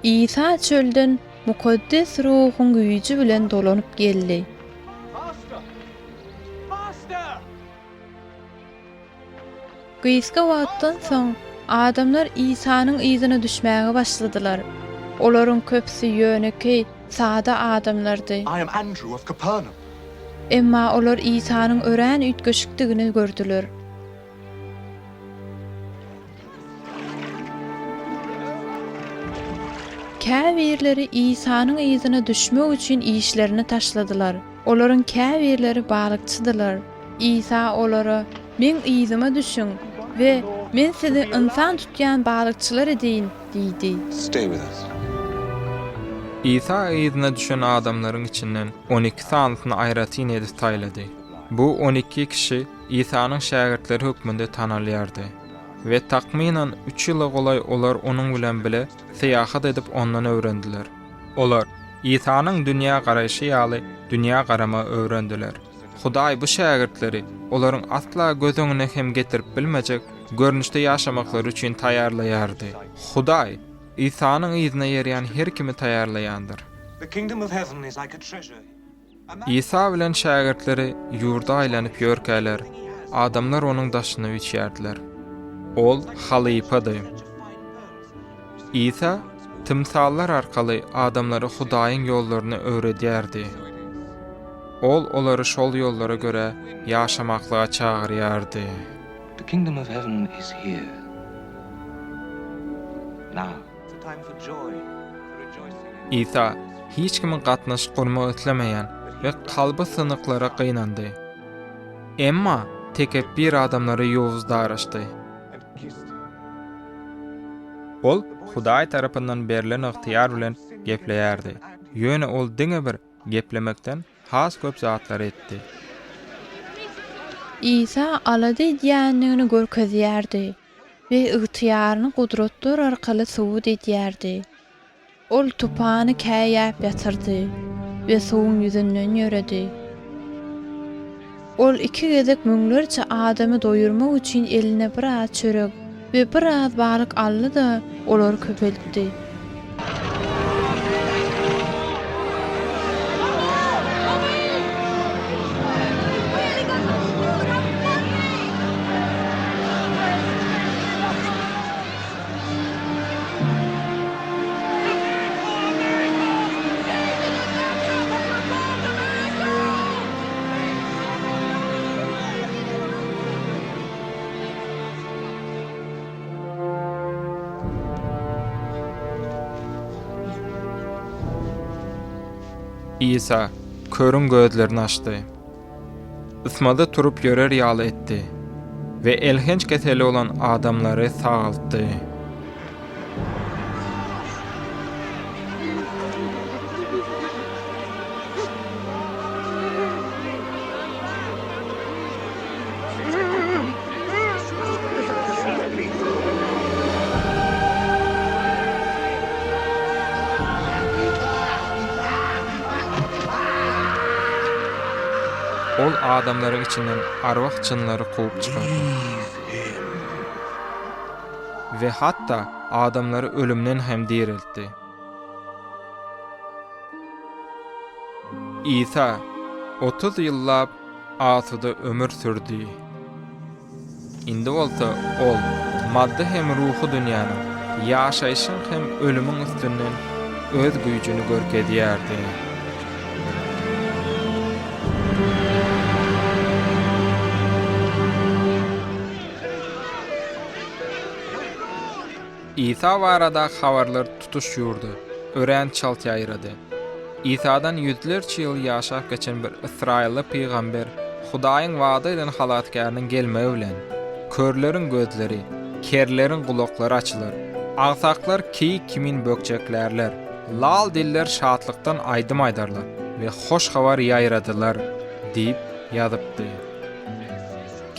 [SPEAKER 1] Isa çölden Mukaddes Ruhuň güýji bilen dolanyp geldi. Gysga wagtdan soň, adamlar Isanyň yzyna düşmäge başladylar. Olaryň köpüsi ýönekeý, sada adamlardy. Emma olar Isanyň örän üýtgeşikdigini gördüler. Käbirleri Isanyň yzyna düşmek üçin işlerini taşladylar. Olaryň käbirleri balykçydylar. Isa olara, Meň yzyma düşüň we Men sizi ynsan tutýan balykçylar edeýin diýdi.
[SPEAKER 8] Stay with us.
[SPEAKER 2] Isa yzyna düşen adamlaryň içinden 12 sanysyny aýratyn edip saýlady. Bu 12 kişi Isanyň şägirtleri hökmünde tanalýardy we takmynan üç ýyla golaý olar onuň bilen bile syýahat edip ondan öwrendiler. Olar Isanyň dünýä garaýşy ýaly dünýä garamagy öwrendiler. Hudaý bu şägirtleri olaryň asla göz öňüne hem getirip bilmejek görnüşde ýaşamaklary üçin taýýarlaýardy. Hudaý Isanyň yzyna eýerýän her kimi taýýarlaýandyr. Isa bilen şägirtleri ýurda aýlanyp ýörkäler, adamlar onuň daşyna üýşýärdiler. Ol halypady. Isa tymsallar arkaly adamlara Hudaýyň ýollaryny öwredýärdi. Ol olary şol ýollara görä ýaşamaklyga çagyrýardy.
[SPEAKER 8] The kingdom of heaven is here now.
[SPEAKER 2] Isa hiç kimiň gatnaşyk gurmak islemeýän we kalby synyklara gynandy. Emma tekepbir adamlara ýowuz daraşdy. Ol Hudaý tarapyndan berlen ygtyýar bilen gepleýärdi. Ýöne ol diňe bir geplemekden has köp zatlary etdi.
[SPEAKER 1] Isa alada edýändigini görkezýärdi we ygtyýaryny gudratlar arkaly subut edýärdi. Ol tupany käýäp ýatyrdy we suwuň ýüzünden ýöredi. Ol iki gezek müňlerçe adamy doýurmak üçin eline biraz çörek we biraz balyk aldy-da, olary köpeltdi.
[SPEAKER 2] Isa körüň gözlerini açdy. Ysmazy turup ýörer ýaly etdi we elhenç keseli bolan adamlary sagaltdy. adamlaryň içinden arwah-jynlary kowup çykardy. We hatda adamlary ölümden hem direltdi. Isa 30 ýyllap asuda ömür sürdi. Indi bolsa Ol maddy hem ruhy dünýäniň, ýaşaýşyň hem ölümiň üstünden Öz güýjüni görkezýärdi. Isa baradaky habarlar tutuş ýurda örän çalt ýaýrady. Isadan ýüzlerçe ýyl ýaşap geçen bir ysraýylly pygamber Hudaýyň wada eden Halasgäriniň gelmegi bilen, körleriň gözleri, kerleriň gulaklary açylar, agsaklar keýik kimin bökjeklärler, lal diller şatlykdan aýdym aýdarlar we hoş habar ýaýradylar diýip ýazypdy.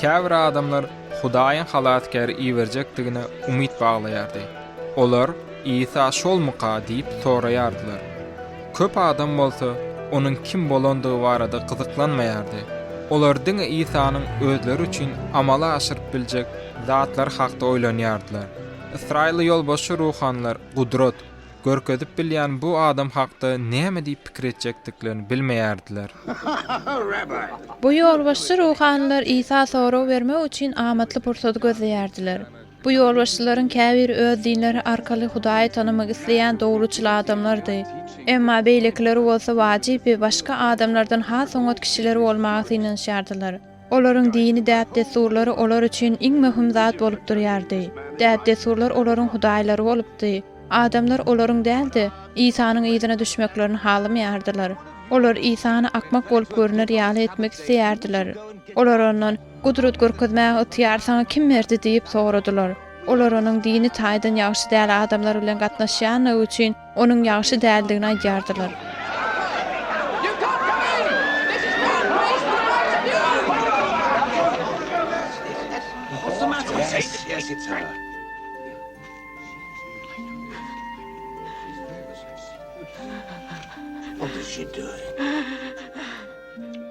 [SPEAKER 2] Käbir adamlar Hudaýyň Halasgäri iberjekdigine umyt baglaýardy. Olar, Isa şolmuka diýip soraýardylar. Köp adam bolsa, onuň kim bolandygy barada gyzyklanmaýardy. Olar diňe Isanyň özleri üçin amala aşyryp biljek zatlary hakda oýlanýardylar. Ysraýylly ýolbaşçy ruhanylar gudrat, görkezip bilýän bu adam hakda näme diýip pikir etjekdiklerini bilmeýärdiler.
[SPEAKER 1] Bu ýolbaşçy ruhanylar Isa sorag bermek üçin amatly pursady gözleýärdiler. Bu ýolbaşçylaryň käbiri öz dinleri arkaly Hudaýy tanamak isleýän dogruçyl adamlardy. Emma beýlekileri bolsa wajyp we başga adamlardan has oňat kişiler bolmaga synanyşýardylar. Olaryň dini däp-dessurlary olar üçin iň möhüm zat bolup durýardy. Däp-dessurlar olaryň hudaýlary bolupdy. Adamlar olaryň däl-de, Isanyň yzyna düşmeklerini halamaýardylar. Olar Isany akmak bolup görner ýaly etmek isleýärdiler. Olar ondan, Gudrat görkezmäge ygtyýary saňa kim berdi diýip soradylar. Olar onuň dini taýdan ýagşy däl adamlar bilen gatnaşýanlygy üçin onuň ýagşy däldigini aýdýardylar.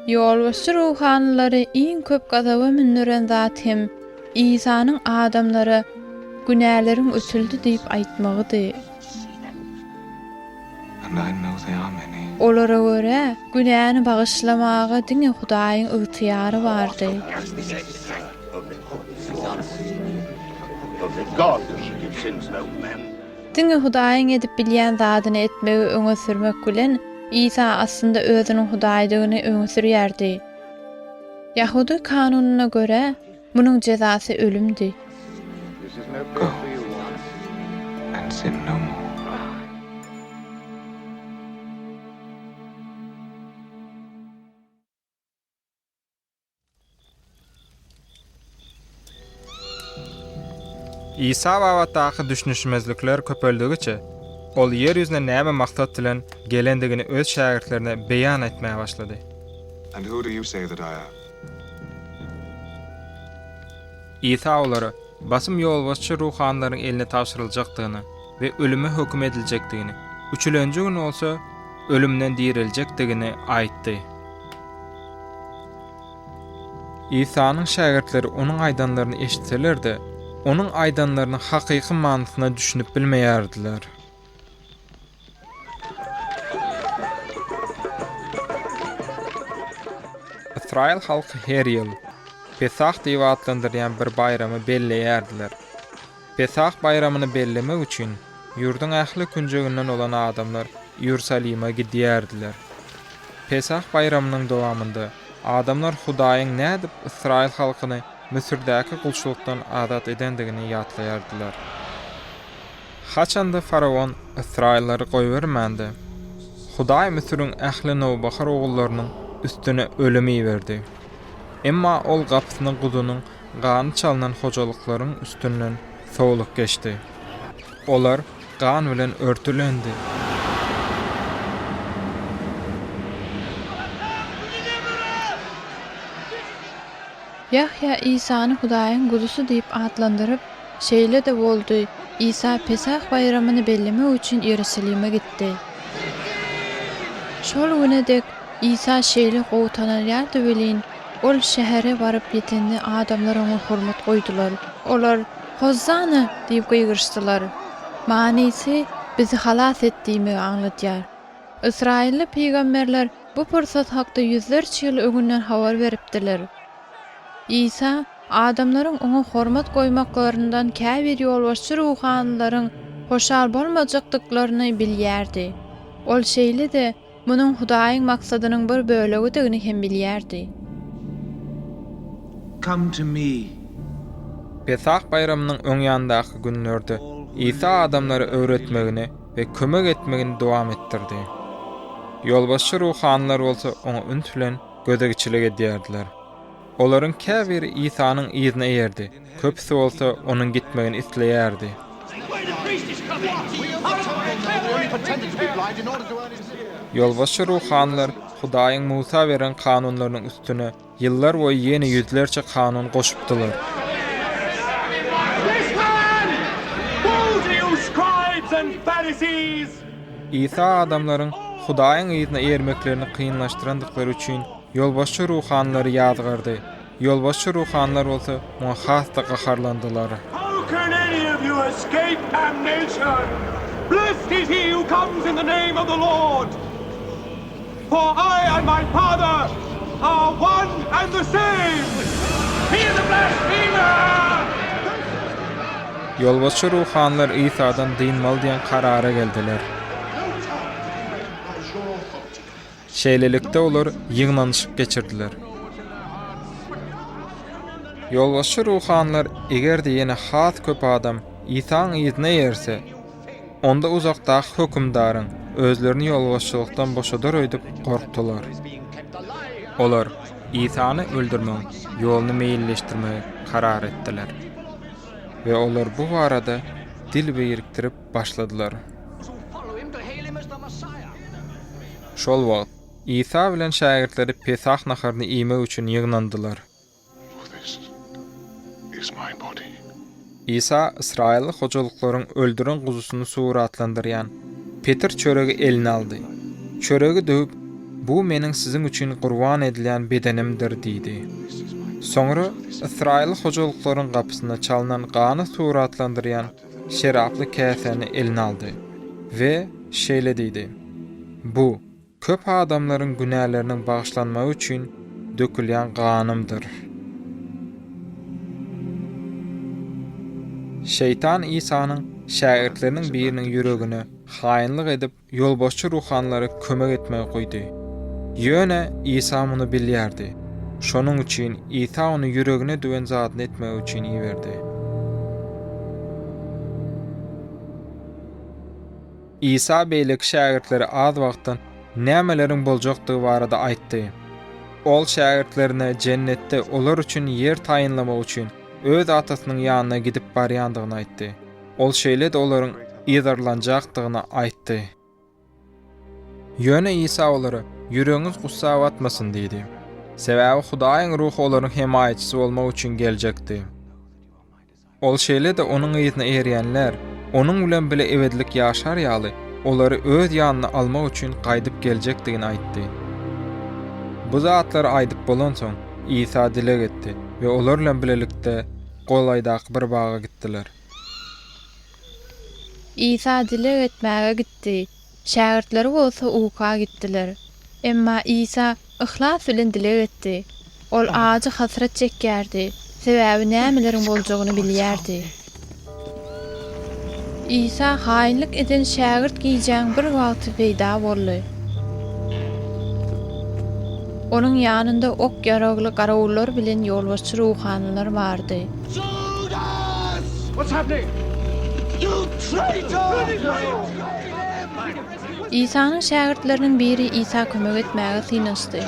[SPEAKER 1] Ýolbaşçy ruhanylary iň köp gazaba mündüren zat hem Isanyň adamlara Günäleriň ötüldi diýip aýtmagydy. Olara görä, günäni bagyşlamaga diňe Hudaýyň ygtyýary bardy. Diňe Hudaýyň edip bilýän zadyny etmegi öňe sürmek bilen, Isa aslynda özüniň Hudaýdygyny öňe sürýärdi. Ýahudy kanunyna görä, munuň jezasy ölümdi.
[SPEAKER 8] Go, and sin no more.
[SPEAKER 2] Isa babatdaky düşünişmezlikler köpeldigiçe, ol ýer ýüzüne näme maksat bilen gelendigini öz şägirtlerine beýan etmäge başlady.
[SPEAKER 8] And who do you say that I am?
[SPEAKER 2] Isa olara basym ýolbaşçy ruhanylaryň eline tabşyryljakdygyny we ölüme höküm ediljekdigini, üçülenji gün bolsa ölümden direljekdigini aýtdy. Isanyň şägirtleri onuň aýdanlaryny eşitseler-de, onuň aýdanlarynyň hakyky manysyna düşünip bilmeýärdiler. Ysraýyl halky her ýyl Pesah diýip atlandyrylýan bir baýramy belleýärdiler. Pesah baýramyny bellemek üçin ýurduň ähli künjeginden bolan adamlar Iýerusalime gidýärdiler. Pesah baýramynyň dowamynda adamlar Hudaýyň nädip ysraýyl halkyny Müsürdäki gulçulykdan azat edendigini ýatlaýardylar. Haçanda faraon ysraýyllary goýbermände, Hudaý Müsüriň ähli nowbahar ogullarynyň üstüne ölüm iberdi. Emma ol gapysyna guzynyň gany çalnan hojalyklaryň üstünden sowlup geçdi. Olar gan bilen örtülendi.
[SPEAKER 1] Ýahýa Isany Hudaýyň Guzusy diýip atlandyryp, Şeýle-de boldy, Isa Pesah baýramyny bellemek üçin Iýerusalime gitdi. Şol güne dek Isa şeýle gowy tanalýardy welin, Ol şähere baryp ýetende adamlar oňa hormat goýdular. Olar, Hozzana! diýip gygyryşdylar. Manysy, Bizi halas et diýmegi aňladýar. Ysraýylly pygamberler bu pursat hakda ýüzlerçe ýyl öňünden habar beripdiler. Isa adamlaryň oňa hormat goýmaklaryndan käbir ýolbaşçy ruhanylaryň hoşal bolmajakdyklaryny bilýärdi. Ol şeýle-de munuň Hudaýyň maksadynyň bir bölegidigini hem bilýärdi.
[SPEAKER 9] Come to me.
[SPEAKER 2] Pesah baýramynyň öň ýanyndaky günlerde Isa adamlara öwretmegini we kömek etmegini dowam etdirdi. Ýolbaşçy ruhanylar bolsa oňa üns bilen gözegçilik edýärdiler. Olaryň käbiri Isanyň yzyna eýerdi, köpüsi bolsa onuň gitmegini isleýärdi. Ýolbaşçy ruhanylar Hudaýyň Musa beren kanunlarynyň üstüne ýyllar boýy ýene ýüzlerçe kanun goşupdylar. Isa adamlaryň Hudaýyň yzyna eýermeklerini kynlaşdyrandyklary üçin ýolbaşçy ruhanylary ýazgardy. Ýolbaşçy ruhanylar bolsa muňa has-da gaharlandylar.
[SPEAKER 6] For I and my Father are one and the same! He is a blasphemer!
[SPEAKER 2] Ýolbaşçy ruhanylar Isadan dynmaly diýen karara geldiler. Şeýlelikde, olar ýygnanyşyk geçirdiler. Ýolbaşçy ruhanylar eger-de ýene has köp adam Isaň yzyna eýerse, Onda uzakdaky hökümdaryň özlerini ýolbaşçylykdan boşadar öýdüp gorkdular. Olar Isany öldürmegiň ýoluny meýilleşdirmegi karar etdiler we olar bu barada dil birikdirip başladylar. Şol wagt Isa bilen şägirtleri Pesah naharyny iýmek üçin ýygnandylar. Isa ysraýylly hojalyklaryň öldüren guzusyny suratlandyrýan petir çöregi eline aldy. Çöregi döwüp, Bu Meniň siziň üçin gurban edilýän bedenimdir diýdi. Soňra ysraýylly hojalyklaryň gapysynda çalnan gany suratlandyrýan şeraply käsäni eline aldy we şeýle diýdi, Bu, Köp adamlaryň günäleriniň bagyşlanmagy üçin dökülýän ganymdyr. Şeýtan Isanyň şägirtleriniň biriniň ýüregine haýynlyk edip, ýolbaşçy ruhanylara kömek etmegi guýdy. Ýöne Isa muny bilýärdi. Şonuň üçin Isa ony ýüregine düwen zadyny etmegi üçin iberdi. Isa beýleki şägirtlere az wagtdan nämeleriň boljakdygy barada aýtdy. Ol şägirtlerine Jennetde olar üçin ýer taýynlamak üçin öz Atasynyň ýanyna gidip barýandygyny aýtdy. Ol şeýle-de olaryň yzarlanjakdygyny aýtdy. Ýöne Isa olara, Ýüregiňiz gussa batmasyn diýdi. Sebäbi Hudaýyň ruhy olaryň hemaýatçysy bolmak üçin geljekdi. Ol şeýle-de onuň yzyna eýerýänler onuň bilen bile ebedilik ýaşar ýaly, olary öz ýanyna almak üçin gaýdyp geljekdigini aýtdy. Bu zatlary aýdyp bolansoň, Isa dileg etdi we olar bilen bilelikde golaýdaky bir baga gitdiler.
[SPEAKER 1] Isa dileg etmäge gitdi, Şägirtleri bolsa uka gitdiler. Emma Isa yhlas bilen dileg etdi. Ol ajy hasrat çekýärdi, sebäbi nämeleriň boljagyny bilýärdi. Isa haýynlyk eden şägirt gijäň bir wagty peýda boldy. Onuň ýanynda ok-ýaragly garawullar bilen ýolbaşçy ruhanylar bardy. Isanyň şägirtleriniň biri Isa kömek etmäge synanyşdy.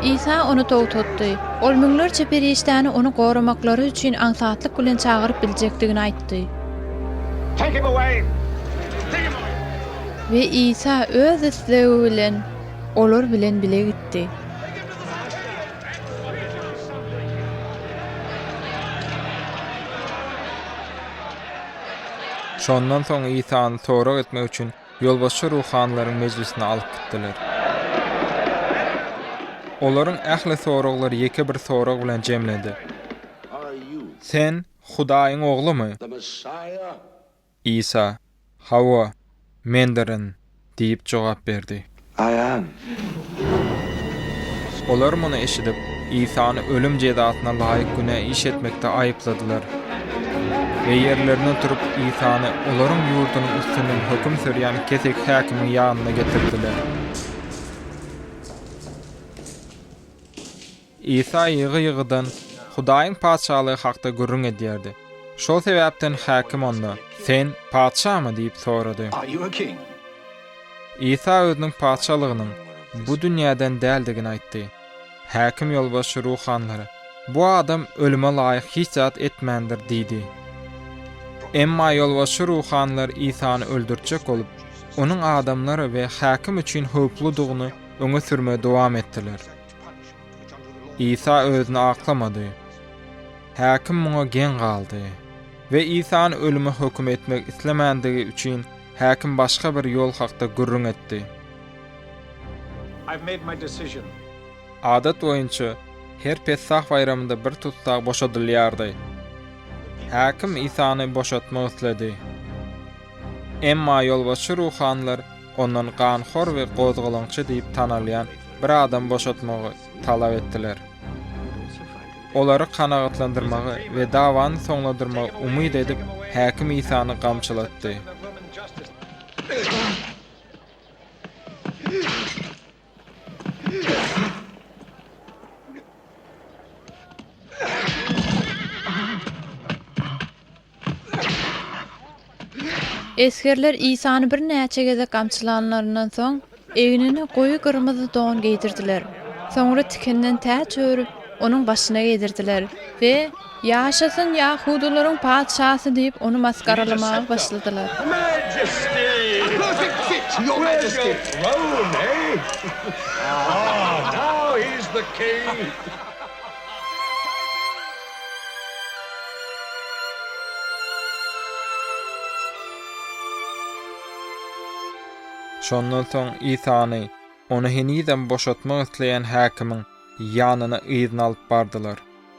[SPEAKER 1] Isa ony togtatdy. Ol müňlerçe perişdäni ony goramaklary üçin aňsatlyk bilen çagyryp biljekdigini aýtdy. We Isa öz islegi bilen olar bilen bile gitdi.
[SPEAKER 2] Şondan soň Isany sorag etmek üçin ýolbaşçy ruhanylaryň mejlisine alyp gitdiler. Olaryň ähli soraglary ýeke bir sorag bilen jemlendi, Sen Hudaýyň Oglumy? Isa, Hawa, Mendirin diýip jogap berdi.
[SPEAKER 8] I am.
[SPEAKER 2] Olar muny eşidip, Isany ölüm jezasyna laýyk günä iş etmekde aýypladylar we ýerlerinden turup, Isany olaryň ýurdunyň üstünden höküm sürýän keseki häkimiň ýanyna getirdiler. Isa ýygy-ýygydan Hudaýyň Patyşalygy hakda gürrüň edýärdi. Şol sebäpden häkim ondan, Sen patyşamy? diýip sorady. Isa özüniň Patyşalygynyň bu dünýäden däldigini aýtdy. Häkim ýolbaşçy ruhanylara, Bu adam ölüme laýyk hiç zat etmändir diýdi. Emma ýolbaşçy ruhanylar Isany öldürtjek bolup, onuň adamlar we häkim üçin howpludygyny öňe sürmegi dowam etdiler. Isa özüni aklamady. Häkim muňa geň galdy we Isany ölüme höküm etmek islemändigi üçin häkim başga bir ýol hakda gürrüň etdi. Adat boýunça, her Pessah baýramynda bir tussag boşadylýardy. Häkim Isany boşatmak isledi. Emma ýolbaşçy ruhanylar ondan ganhor we gozgalaňçy diýip tanalýan bir adamy boşatmagy talap etdiler. Olary kanagatlandyrmagy we dawany soňlandyrmagy umyt edip, häkim Isany gamçylatdy.
[SPEAKER 1] Esgerler Isany birnäçe gezek gamçylanlaryndan soň, egnine goýy gyrmyzy don geýdirdiler. Soňra tikenden täç örüp, onuň başyna geýdirdiler we, Ýaşasyn ýahudylaryň patyşasy diýip, ony masgaralamaga başladylar.
[SPEAKER 2] Şondan soň Isany ony henizem boşatmak isleýän häkimiň ýanyna yzyna alyp bardylar.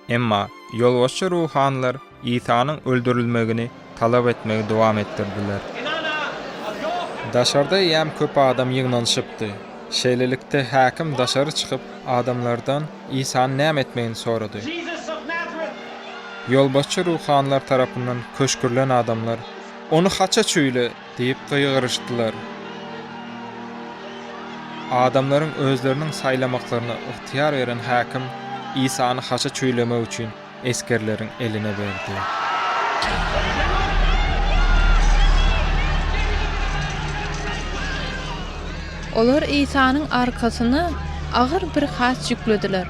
[SPEAKER 2] Emma ýolbaşçy ruhanylar Isanyň öldürilmegini talap etmegi dowam etdirdiler. Daşarda eýýäm köp adam ýygnanyşypdy. Şeýlelikde, häkim daşary çykyp, adamlardan Isany näme etmegini sorady. Ýolbaşçy ruhanylar tarapyndan küşgürilen adamlar, Ony haça çüýle! diýip gygyryşdylar. Adamlaryň özleriniň saýlamaklaryna ygtyýar beren häkim Isany haça çüýlemek üçin esgerleriň eline berdi.
[SPEAKER 1] Olar Isanyň arkasyna agyr bir haç ýüklediler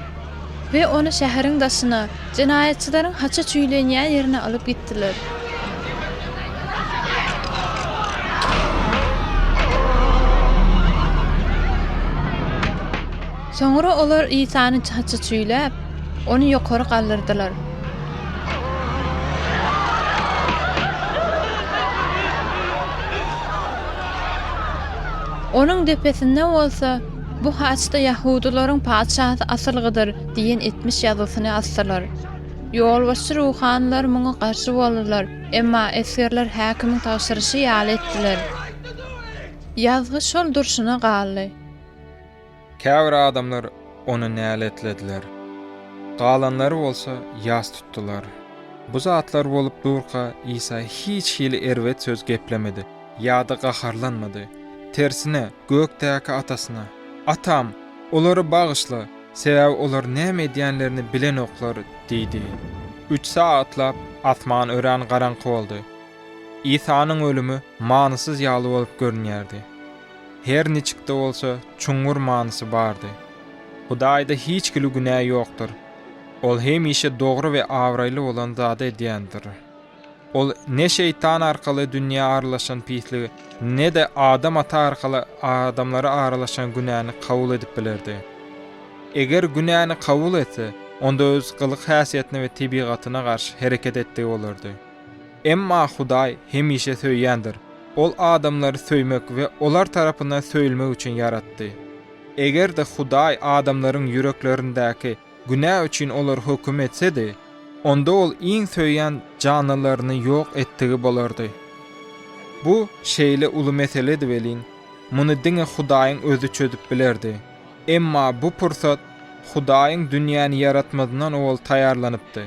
[SPEAKER 1] we ony şäheriň daşyna, jenaýatçylaryň haça çüýlenýän ýerine alyp gitdiler. Soňra olar Isany haça çüýläp, ony ýokary galdyrdylar. Onuň depesinde bolsa, Bu haçda ýahudylaryň patyşasy asylgydyr diýen etmiş ýazgysyny asdylar. Ýolbaşçy ruhanylar muňa garşy boldular, emma esgerler häkimiň tabşyryşy ýaly etdiler. Ýazgy şol durşuna galdy.
[SPEAKER 2] Käbir adamlar ony näletlediler. Galanlary bolsa ýas tutdular. Bu zatlar bolup durka Isa hiç hili erbet söz geplemedi ýa-da gaharlanmady. Tersine, gökdäki Atasyna, Atam, olary bagyşla, sebäbi olar näme edýänlerini bilenoklar diýdi. Üç sagatlap asman örän garaňky boldy. Isanyň ölümi manysyz ýaly bolup görünýärdi. Her niçik-de bolsa, çuňňur manysy bardy. Hudaýda hiç hili günä ýokdur. Ol hemişe dogry we abraýly bolan zady edýändir. Ol ne şeýtan arkaly dünýä aralaşan pisligi, ne-de Adam ata arkaly adamlara aralaşan günäni kabul edip bilerdi. Eger günäni kabul etse, onda öz gylyk-häsiýetine we tebigatyna garşy hereket etdigi bolardy. Emma Hudaý hemişe söýýändir. Ol adamlary söýmek we olar tarapyndan söýülmek üçin ýaratdy. Eger-de Hudaý adamlaryň ýüreklerindäki günä üçin olary höküm etsedi, onda Ol iň söýýän janlylaryny ýok etdigi bolardy. Bu şeýle uly meseledi welin, muny diňe Hudaýyň Özi çözüp bilerdi. Emma bu pursat Hudaýyň dünýäni ýaratmazyndan owal taýýarlanypdy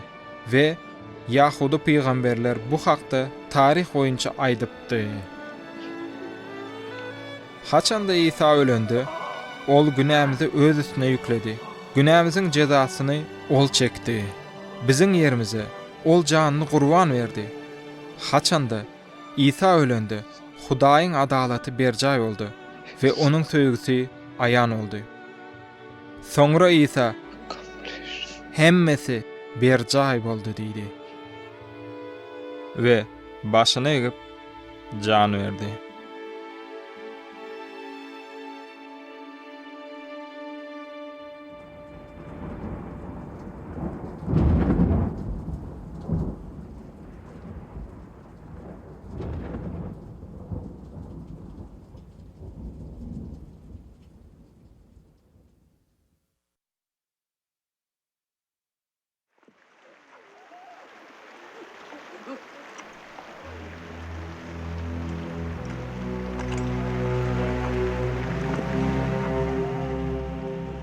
[SPEAKER 2] we ýahudy pygamberler bu hakda taryh boýunça aýdypdy. Haçanda Isa ölende, Ol günämizi Öz üstüne ýükledi. Günämiziň jezasyny Ol çekdi. Biziň ýerimize Ol janyny gurban berdi. Haçanda Isa ölende, Hudaýyň adalaty berjaý boldy we Onuň söýgüsi aýan boldy. Soňra Isa, Hemmesi berjaý boldy diýdi. We başyny egip, jan berdi.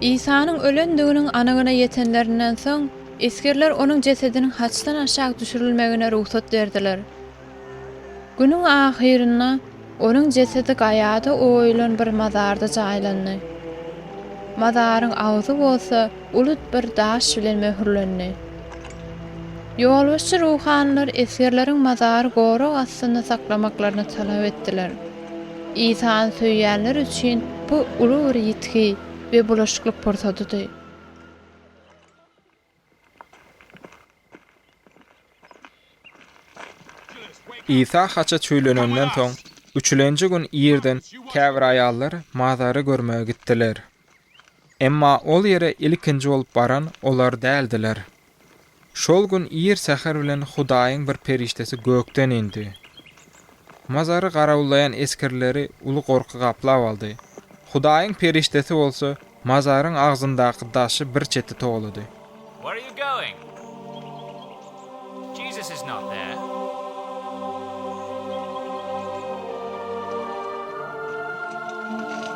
[SPEAKER 1] Isanyň ölendiginiň anygyna ýetenlerinden soň, esgerler onuň jesediniň haçdan aşak düşürilmegine rugsat berdiler. Günüň ahyrynda onuň jesedi gaýada oýulan bir mazarda jaýlandy. Mazaryň agzy bolsa uly bir daş bilen möhürlendi. Ýolbaşçy ruhanylar esgerleriň mazary gorag astynda saklamaklaryny talap etdiler. Isany söýýänler üçin bu uly bir ýitgi we bulaşyklyk pursadydy.
[SPEAKER 2] Isa haça çüýlenenden soň, üçülenji gün irden käbir aýallar mazary görmäge gitdiler. Emma ol ýere ilkinji bolup baran olar däldiler. Şol gün ir säher bilen Hudaýyň bir perişdesi gökden indi. Mazary garawullaýan esgerleri uly gorky gaplap aldy. Hudaýyň perişdesi bolsa mazaryň agzyndaky daşy bir çete togalady.
[SPEAKER 9] Where are you going? Jesus is not there.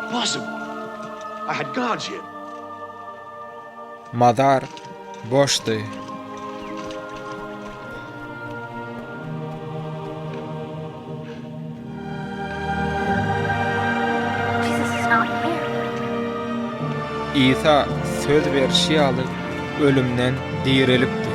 [SPEAKER 8] Impossible! I had guards here.
[SPEAKER 2] Mazar boşdy. Isa söz berşi ýaly ölümden direlipdi.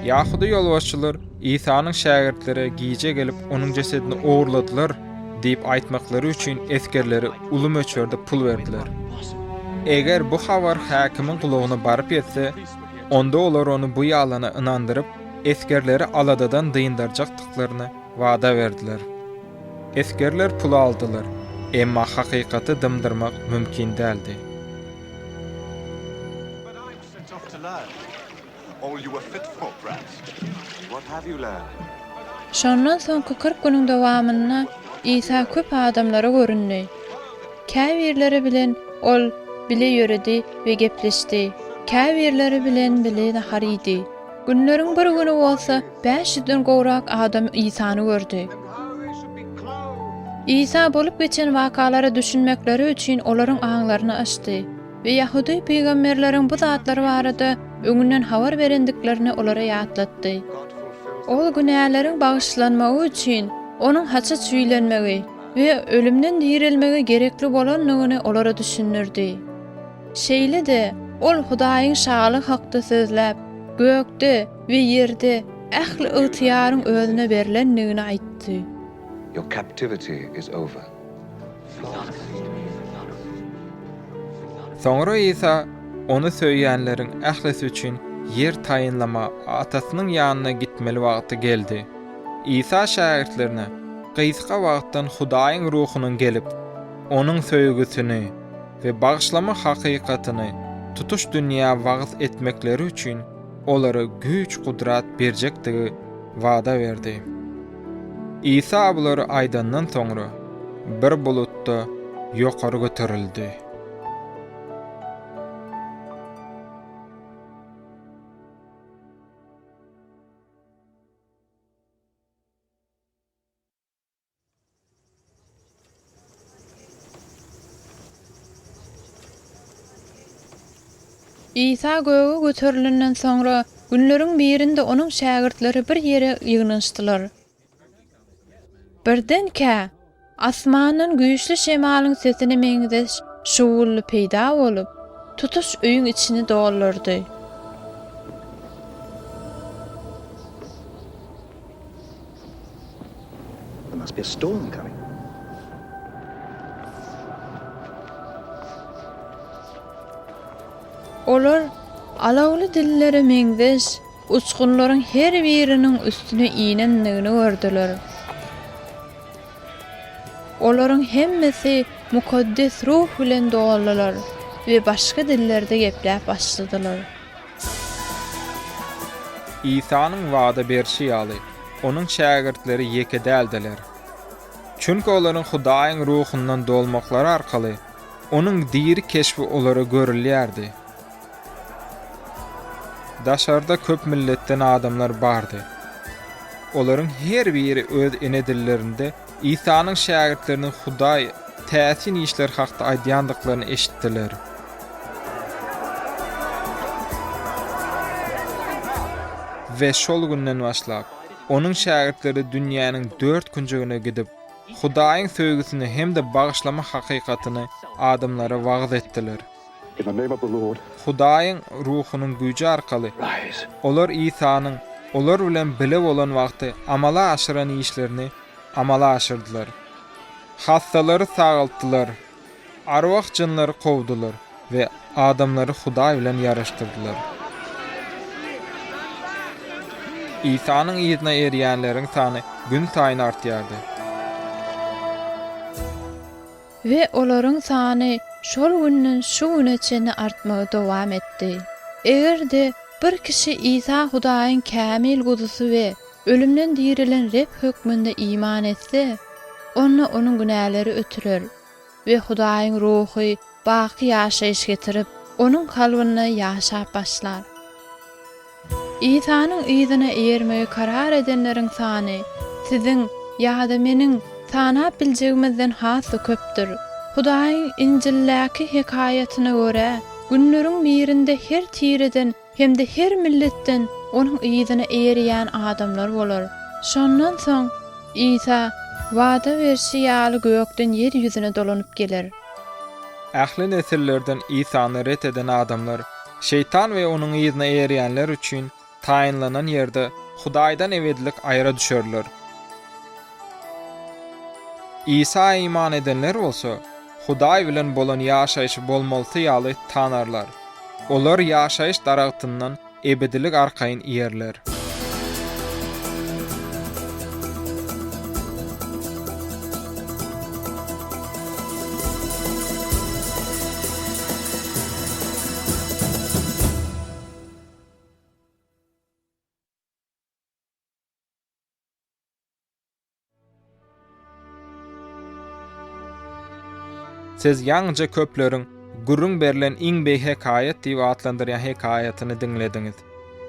[SPEAKER 2] Ýahudy ýolbaşçylar Isanyň şägirtleri gije gelip onuň jesedini ogurladylar diýip aýtmaklary üçin esgerlere uly möçberde pul berdiler. Eger bu habar häkimiň gulagyna baryp ýetse, onda olar ony bu ýalana ynandyryp, esgerleri aladadan dyndarjakdyklaryny wada berdiler. Esgerler puly aldylar, emma hakykaty dymdyrmak mümkin däldi.
[SPEAKER 1] Şondan soňky 40 günüň dowamynda Isa köp adamlara göründi. Käbirleri bilen Ol bile ýöredi we gepleşdi, käbirleri bilen bile nahar iýdi. Günleriň bir güni bolsa bäş ýüzden gowrak adam Isany gördi. Isa bolup geçen wakalara düşünmekleri üçin olaryň aňlaryny açdy we ýahudy pygamberleriň bu zatlar barada öňünden habar berendiklerini olara ýatlatdy. Ol günäleriň bagyşlanmagy üçin Onuň haça çüýlenmegi we ölümden direlmegi gerekli bolandygyny olara düşündirdi. Şeýle-de Ol Hudaýyň Şalygy hakda sözläp, gökde we ýerde ähli ygtyýaryň özüne berlendigini aýtdy.
[SPEAKER 8] Your captivity is over.
[SPEAKER 2] Soňra Isa Ony söýýänleriň ählisi üçin ýer taýynlama Atasynyň ýanyna gitmeli wagty geldi. Isa şägirtlerine gysga wagtdan Hudaýyň Ruhunyň gelip, Onuň söýgüsini we bagyşlama hakykatyny tutuş dünýä wagyz etmekleri üçin olara güýç-gudrat berjekdigi. wada berdi. Isa bulary aýdandan soňra, bir bulutda ýokary göterildi.
[SPEAKER 1] Isa göge göterilenden soňra, günleriň birinde onuň şägirtleri bir ýere ýygnanyşdylar. Birdenkä, asmandan güýçli şemalyň sesine meňzeş şuwwuldy peýda bolup, tutuş öýüň içini doldurdy.
[SPEAKER 10] There must be a storm coming.
[SPEAKER 1] Olar alawly dillere meňzeş uçgunlaryň her biriniň üstüne inendigini gördüler. Olaryň hemmesi Mukaddes Ruh bilen doldular we başga dillerde gepläp başladylar.
[SPEAKER 2] Isanyň wada berşi ýaly, onuň şägirtleri ýeke däldiler. Çünki olaryň Hudaýyň ruhundan dolmaklary arkaly, Onuň diri keşbi olara görülýärdi. Daşarda köp milletden adamlar bardy. Olaryň her biri öz ene dillerinde Isanyň şägirtleriniň Hudaý täsin işler hakda aýdýandyklaryny eşitdiler. We şol günden başlap, Onuň şägirtleri dünýäniň dört künjegine gidip, Hudaýyň söýgüsini hem-de bagyşlama hakykatyny adamlara wagyz etdiler. Hudaýyň Ruhunyň güýji arkaly olar Isanyň olar bilen bile bolan wagty amala aşyran işlerini amala aşyrdylar. Hassalary sagaltdylar, arwah-jynlary kowdular we adamlary Hudaý bilen ýaraşdyrdylar. Isanyň yzyna erýänleriň sany günsaýyn artýardy.
[SPEAKER 1] We olaryň sany şol günden şu güne çenli artmagy dowam etdi. Eger-de bir kişi Isa Hudaýyň kämil Guzusy we ölümden dirilen Reb hökmünde iman etse, onda onuň günäleri ötüler we Hudaýyň Ruhy baky ýaşaýyş getirip, onuň kalbynda ýaşap başlar. Isanyň yzyna eýermegi karar edenleriň sany siziň ýa-da meniň sanap biljegimizden has-da köpdür. Hudaýyň Injildäki hekaýatyna görä, günleriň birinde her tireden hem-de her milletden Onuň yzyna eýerýän adamlar bolar. Şondan soň Isa wada berşi ýaly gökden ýer ýüzüne dolanyp geler.
[SPEAKER 2] Ähli nesillerden Isany ret eden adamlar Şeýtan we onuň yzyna eýerýänler üçin taýynlanan ýerde Hudaýdan ebedilik aýra düşerler. Isa iman edenler bolsa, Hudaý bilen bolan ýaşaýşy bolmalysy ýaly tanarlar. Olar ýaşaýyş daragtyndan ebedilik arkaýyn iýerler. Siz ýaňyja köpleriň gürrüň berlen iň beýik hekaýat diýip atlandyrýan hekaýatyny diňlediňiz.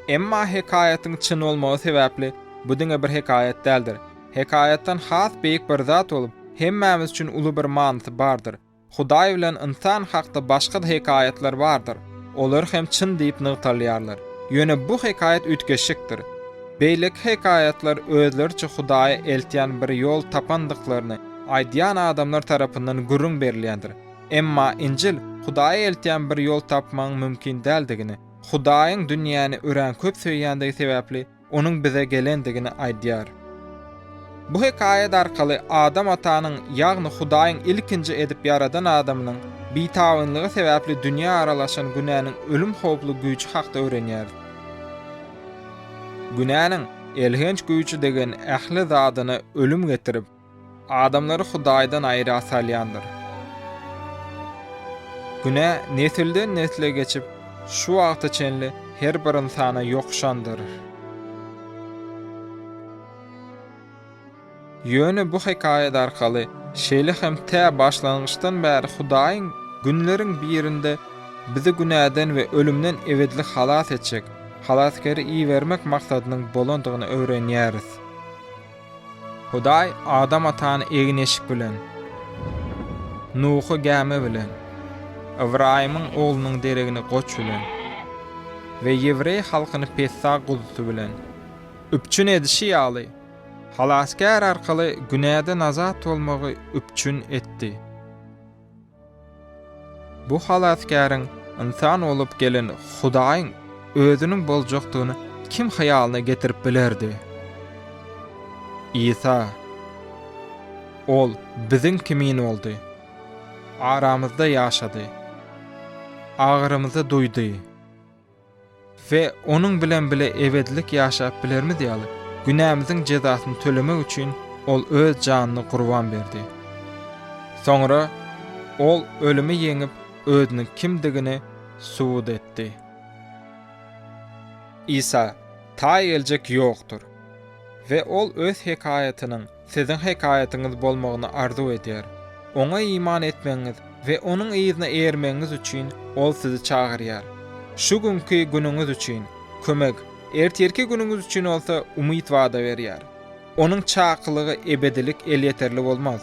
[SPEAKER 2] Emma hekaýatyň çyn bolmagy sebäpli bu diňe bir hekaýat däldir. Hekaýatdan has beýik bir zat bolup, hemmämiz üçin uly bir manysy bardyr. Hudaý bilen ynsan hakda başga-da hekaýatlar bardyr. Olar hem çyn diýip nygtalýarlar. Ýöne bu hekaýat üýtgeşikdir. Beýleki hekaýatlar özleriçe Hudaýa eltýän bir ýol tapandyklaryny aýdýan adamlar tarapyndan gürrüň berilýändir. Emma Injil Hudaýa eltýän bir ýol tapmagyň mümkin däldigini, Hudaýyň dünýäni örän köp söýýändigi sebäpli Onuň bize gelendigini aýdýar. Bu hekaýat arkaly Adam atanyň, ýagny Hudaýyň ilkinji edip ýaradan adamynyň bitabynlygy sebäpli dünýä aralaşan günäniň ölüm howply güýji hakda öwrenýäris. Günäniň elhenç güýji degen ähli zadyna ölüm getirip, Adamlary Hudaýdan aýra salýandyr. Günä nesilden-nesle geçip, şu wagta çenli her bir ynsana ýokuşandyr. Ýöne bu hekaýat arkaly, şeýle hem tä başlangyçdan bäri Hudaýyň günleriň birinde bizi günäden we ölümden ebedilik halas etjek Halasgäri ibermek maksadynyň bolandygyny öwrenýäris. Hudaý Adam atany egin-eşik bilen, Nuhy gämi bilen, Ybraýymyň oglunyň deregini goç bilen we ýewreý halkyny Pessah guzusy bilen üpjün edişi ýaly, Halasgär arkaly günäden azat bolmagy üpjün etdi. Bu Halasgäriň ynsan bolup gelen Hudaýyň Özüniň boljakdygyny kim hyýalyna getirip bilerdi? Isa. Ol biziň kimin boldy. Aramyzda ýaşady. Agyrymyzy duýdy. We Onuň bilen bile ebedilik ýaşap bilerimiz ýaly, günämiziň jezasyny tölemek üçin Ol Öz janyny gurban berdi. Soňra Ol ölümi ýeňip, Özüniň kimdigini subut etdi. Isa, taý geljek ýokdur. We Ol Öz hekaýatynyň siziň hekaýatyňyz bolmagyny arzuw edýär. Oňa iman etmegiňiz we Onuň yzyna eýermegiňiz üçin Ol sizi çagyrýar. Şu günki günüňiz üçin, kömek, ertirki günüňiz üçin bolsa umyt wada berýär. Onuň çakylygy ebedilik elýeterli bolmaz.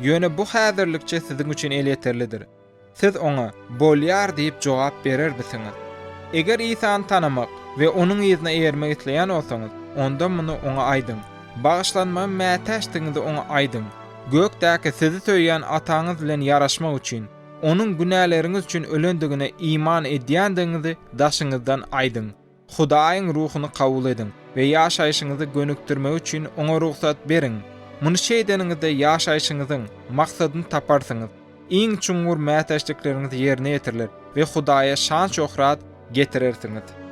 [SPEAKER 2] Ýöne bu häzirlikçe siziň üçin elýeterlidir. Siz oňa, Bolýar diýip jogap berermisiňiz? Eger Isany tanamak we Onuň yzyna eýermek isleýän bolsaňyz, onda muny Oňa aýdyň. Bagyşlanmaga mätäçdigiňizi Oňa aýdyň. Gökdäki sizi söýýän Ataňyz bilen ýaraşmak üçin, Onuň günäleriňiz üçin ölendigine iman edýändigiňizi daşyňyzdan aýdyň. Hudaýyň Ruhuny kabul ediň we ýaşaýşyňyzy gönükdirmegi üçin Oňa rugsat beriň. Muny şeýdeniňizde ýaşaýşyňyzyň maksadyny taparsyňyz, iň çuňňur mätäçlikleriňiz ýerine ýetiriler we Hudaýa şan-şöhrat getirersiňiz.